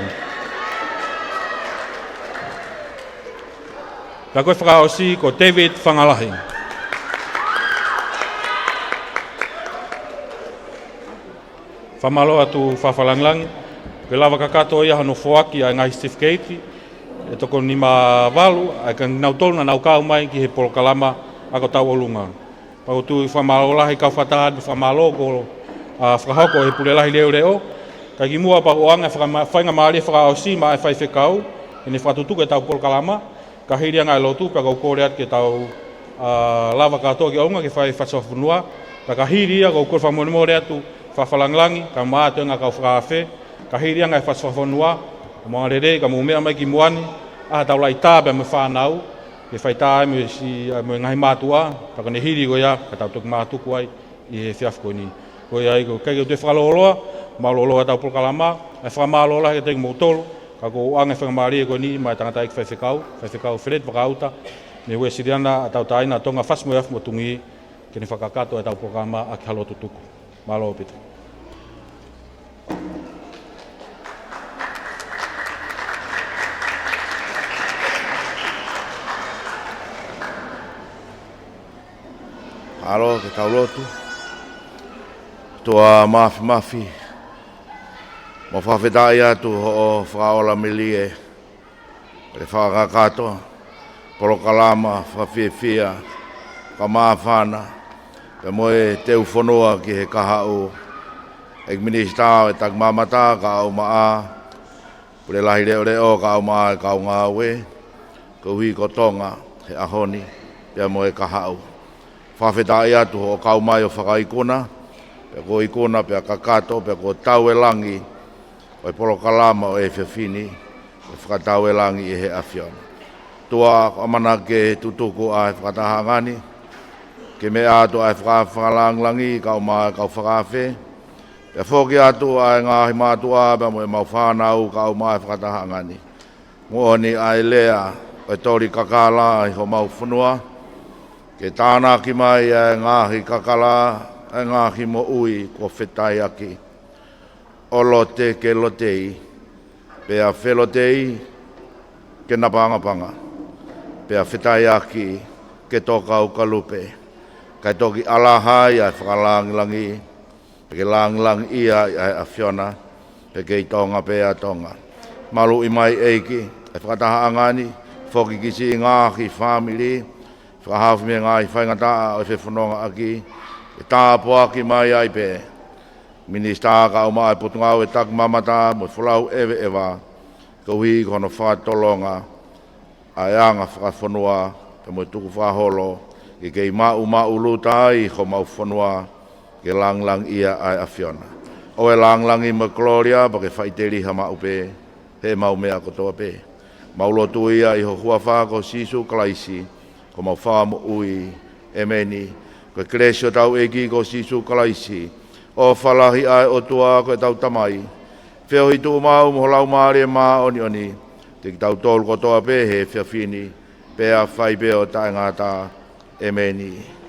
Ka ko e fakaʻosi ko David Fangalahi. Fakamālō atu Fakafalangilangi, ke lava kakato ia hono foaki ʻa e ngaahi certificate, ʻe toko nima valu, ʻa e kinautolu naʻa nau kau mai ki he polokalama ako tauʻolunga. Pea ʻoku ou fakamālō lahi kau fakataha mo e fakamālō ko, ʻa, fakahoko ʻe he Pule Lahi Leʻoleʻo. Ka kimuʻa pea ʻoange fakama-, faingamālie fakaʻosi maʻa e faifekau, ke ne fakatutuku ʻetau polokalama, ka hili ange ʻa e lotu, pea ʻoku ou kole atu ke tau, ʻa, lava kātoa ki ʻolunga ke fai e fakafonua, pea ka hili ia ʻoku ou kole fakamolemole atu, Fakafalangilangi, kae ʻumaʻā e toenga kau fakaafe, ka hili ange e fakafonua, mo e lelei, ka mou meʻa mai ki muʻa ni, ʻa hotau laʻitā pea mo e fānau, ke fai tā ai mo e si-, ʻa, mo e ngaahi mātuʻa, pea ko ʻene hili ko ia, ka tau toki mātuku ai, ʻi he efiafi ko eni. Ko ia ai ko e ʻikai ke u toe fakalōloa, mālōlō ʻetau polokalama, ʻa e fakamālō lahi kiate kimoutolu, ka ʻoku ou ʻoange faingamālie ko eni, maʻa e tangataʻeiki faifekau, Faifekau Feleti Vakaʻuta, mei he Uēsiliana ʻa Tauʻatāina Tonga Fasi mo e Afi Motungi, ke ne fakakakato ʻetau polokalama ʻaki ha lotu tuku. Mālō ʻaupito. Mālō, ke tau lotu. ʻOtua Māfimafi, mau fakafetaʻi atu hoʻo fakaola melie, ʻe fakakakato, polokalama, fakafiefia, fakamāfana, pea mo e teu fonua ki he kahaʻu, ʻEiki Minisitā ʻo e Takimamata, kae ʻumaʻā, Pule Lahi Leʻoleʻo, kae ʻumaʻā e kau ngāue, koeʻuhi ko Tonga he ʻaho ni, pea mo e kahaʻu. Fakafetaʻi atu hoʻo kau mai ʻo fakaikuna, pea kuo ikuna, pea kakato, pea kuo tau e langi ʻo e polokalama ʻo e efiafi ni, ʻo fakatau e langi ʻe he ʻAfiona. ʻOtua, ko e ʻamanaki ke tutuku ʻa e fakatahaʻanga ni, ke meʻa atu ʻa e fakaafe fakalāngilangi kaeʻumaʻā e kau fakaafe, pea foki atu ʻa e ngaahi mātuʻa pea mo ʻemau fānau kaeʻumaʻā e fakatahaʻanga ni. Moʻoni ʻa e lea ʻo e toli kakala ʻi homau fonua, ke tānaki mai ʻa e ngaahi kakala, ʻa e ngaahi moʻui kuo fetaʻiaki. ʻO lote ke lotei, pea felotei ke napangapanga, pea fetaʻiaki ke tō kau kalupe, kae toki ʻalaha ai ʻa e fakalāngilangi, pea ke lāngilangiʻia ai ʻa e ʻAfiona, pea kei Tonga pē ʻa Tonga. Maluʻi mai ʻEiki ʻa e fakatahaʻanga ni, foki ki siʻi ngaahi fāmili, fakahaofi mei he ngaahi faingataʻa ʻo e fefonongaʻaki, ke tāpuaki mai ai pē Minisitā kaeʻumaʻā e Potungāue Takimamata mo e Folau ʻEveʻeva, koeʻuhi ko hono fakatolonga ʻa e anga fakafonua pea mo e tukufakaholo, ke kei maʻumaʻuluta ai homau fonua, ke lāngilangiʻia ʻa e ʻAfiona. ʻOua ʻe lāngilangi mo e kolōlia, pea ke faʻiteliha maʻu pē heʻemau meʻa kotoa pē. Mau lotu ia ʻi ho huafa ko Sīsū Kalaisi, ko homau Fakamoʻui. ʻEmeni. Ko e kelesi ʻa hotau ʻEiki ko Sīsū Kalaisi, ʻofa lahi ʻa e ʻOtua ko ʻetau Tamai, feohi tuʻu maʻu mo ho Laumālie Māʻoniʻoni, ʻiate kitautolu kotoa pē he efiafi ni, pea fai pē ʻo taʻengata. ʻEmeni.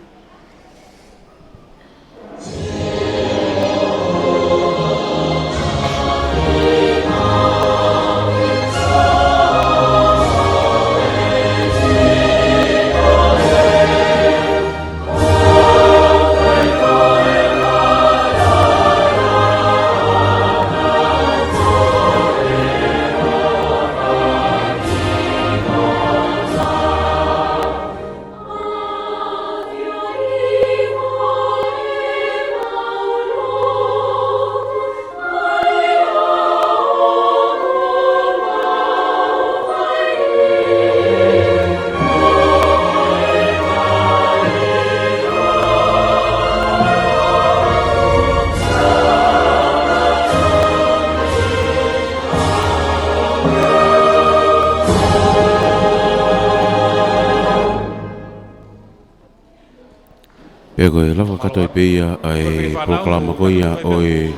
Pea ko e lava kātoa pē ia ʻa e polokalama ko ia ʻo e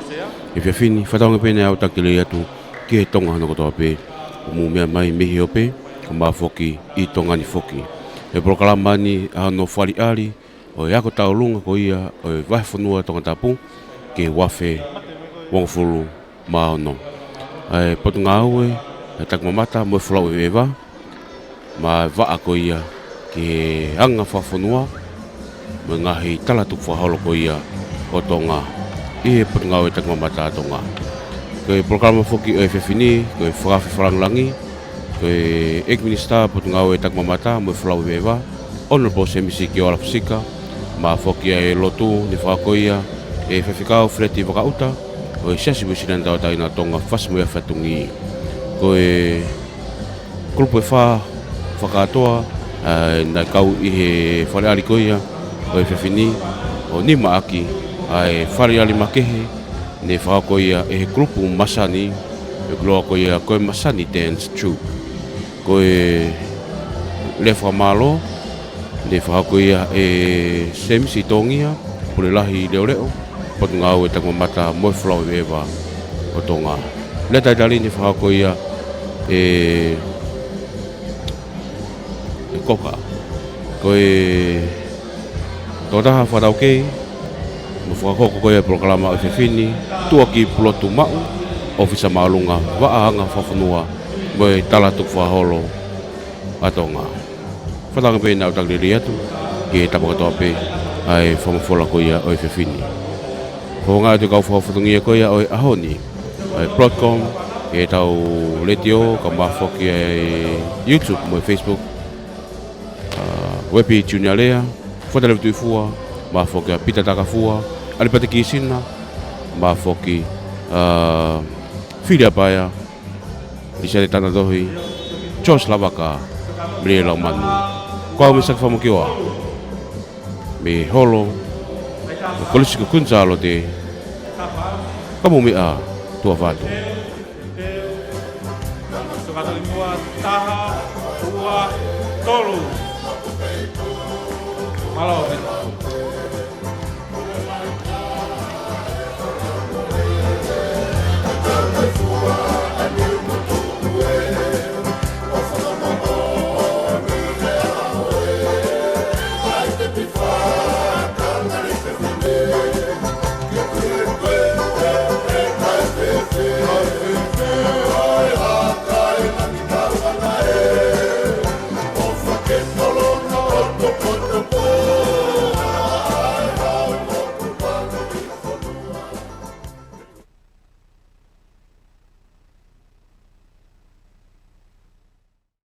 efiafi ni, fakatauange pē naʻe ʻaonga ke lelei atu ki he Tonga hono kotoa pē, ʻoku mou meʻa mai mei he ope, kae ʻumaʻā foki ʻi Tonga ni foki. ʻE polokalama ni ʻa hono fakaʻaliʻali ʻo e ako tauʻolunga ko ia ʻo e vahefonua Tongatapu ki he uaafe uongofulu mā ono. ʻA e Potungāue ʻa e Takimamata mo e Folau ʻEveʻeva, mo e vaʻa ko ia ki he anga fakafonua mo e ngaahi tala tukufakaholo ko ia ʻo Tonga ʻi he Potungāue Takimamata ʻa Tonga. Ko e polokalama foki ʻo e efiafi ni, ko e fakaafe fakalāngilangi, ko e ʻEiki Minisitā Potungāue Takimamata mo e Folau ʻEveʻeva, Honourable Sēmisi Kioa Lafisika, mo e foki ʻa e lotu ne fakahoko ia ʻe Faifekau Feleti Vakaʻuta ʻo e Siasi Uēsiliana Tauʻatāina ʻo Tonga, Fasi mo e Afi Fatongia. Ko e kulupu ʻe fā fakakātoa, ʻa, naʻe kau ʻi he fakaʻaliʻali ko ia ʻo e efiafi ni, ʻo nima ʻaki ʻa e fakaʻaliʻali makehe ne fakahoko ia ʻe he kulupu Masani, ʻoku ʻiloa ko ia ko e Masani Dance Troupe. Ko e lea fakamālō ne fakahoko ia ʻe Sēmisi Tongia, Pule Lahi Leʻoleʻo, Potungāue Takimamata mo e Folau ʻEveʻeva ʻo Tonga. Lea talitali ne fakahoko ia ʻe, ʻe Koka. Ko e tokotaha fakataukei mo e fakahoko ko ia e polokalama ʻo e efiafi ni, Tuʻaki Pulotu Maʻu, ʻōfisa māʻolunga vaʻa anga fakafonua mo e tala tukufakaholo ʻa Tonga. Fakatauange pē naʻa tau taki lelei atu ki he tapa kotoa pē ʻa e fakamafola ko ia ʻo e efiafi ni. Ko e ngaahi ʻetau kau fakafatongia ko ia ʻo e ʻaho ni, ʻa e Broadcom, ʻetau letiō, kae ʻumaʻā foki ʻa e YouTube mo e Facebook, ʻa, Wepi Junior Lea, Fata Levu Tuʻifua, mo e foki ʻa Pita Takafua, ʻAlipate Kisina, mo e foki, ʻa, Fili ʻApaia, Lisiate Tanatohi, George Lavaka, Mele Laumanu. Ko au Mīsake Fakamokioa, mei he holo ʻo e Kolisi ko Kuini Sālote, Kamomeʻa, Tuʻa Vatu. Tokatoli muʻa, taha, ua, tolu. Mālō.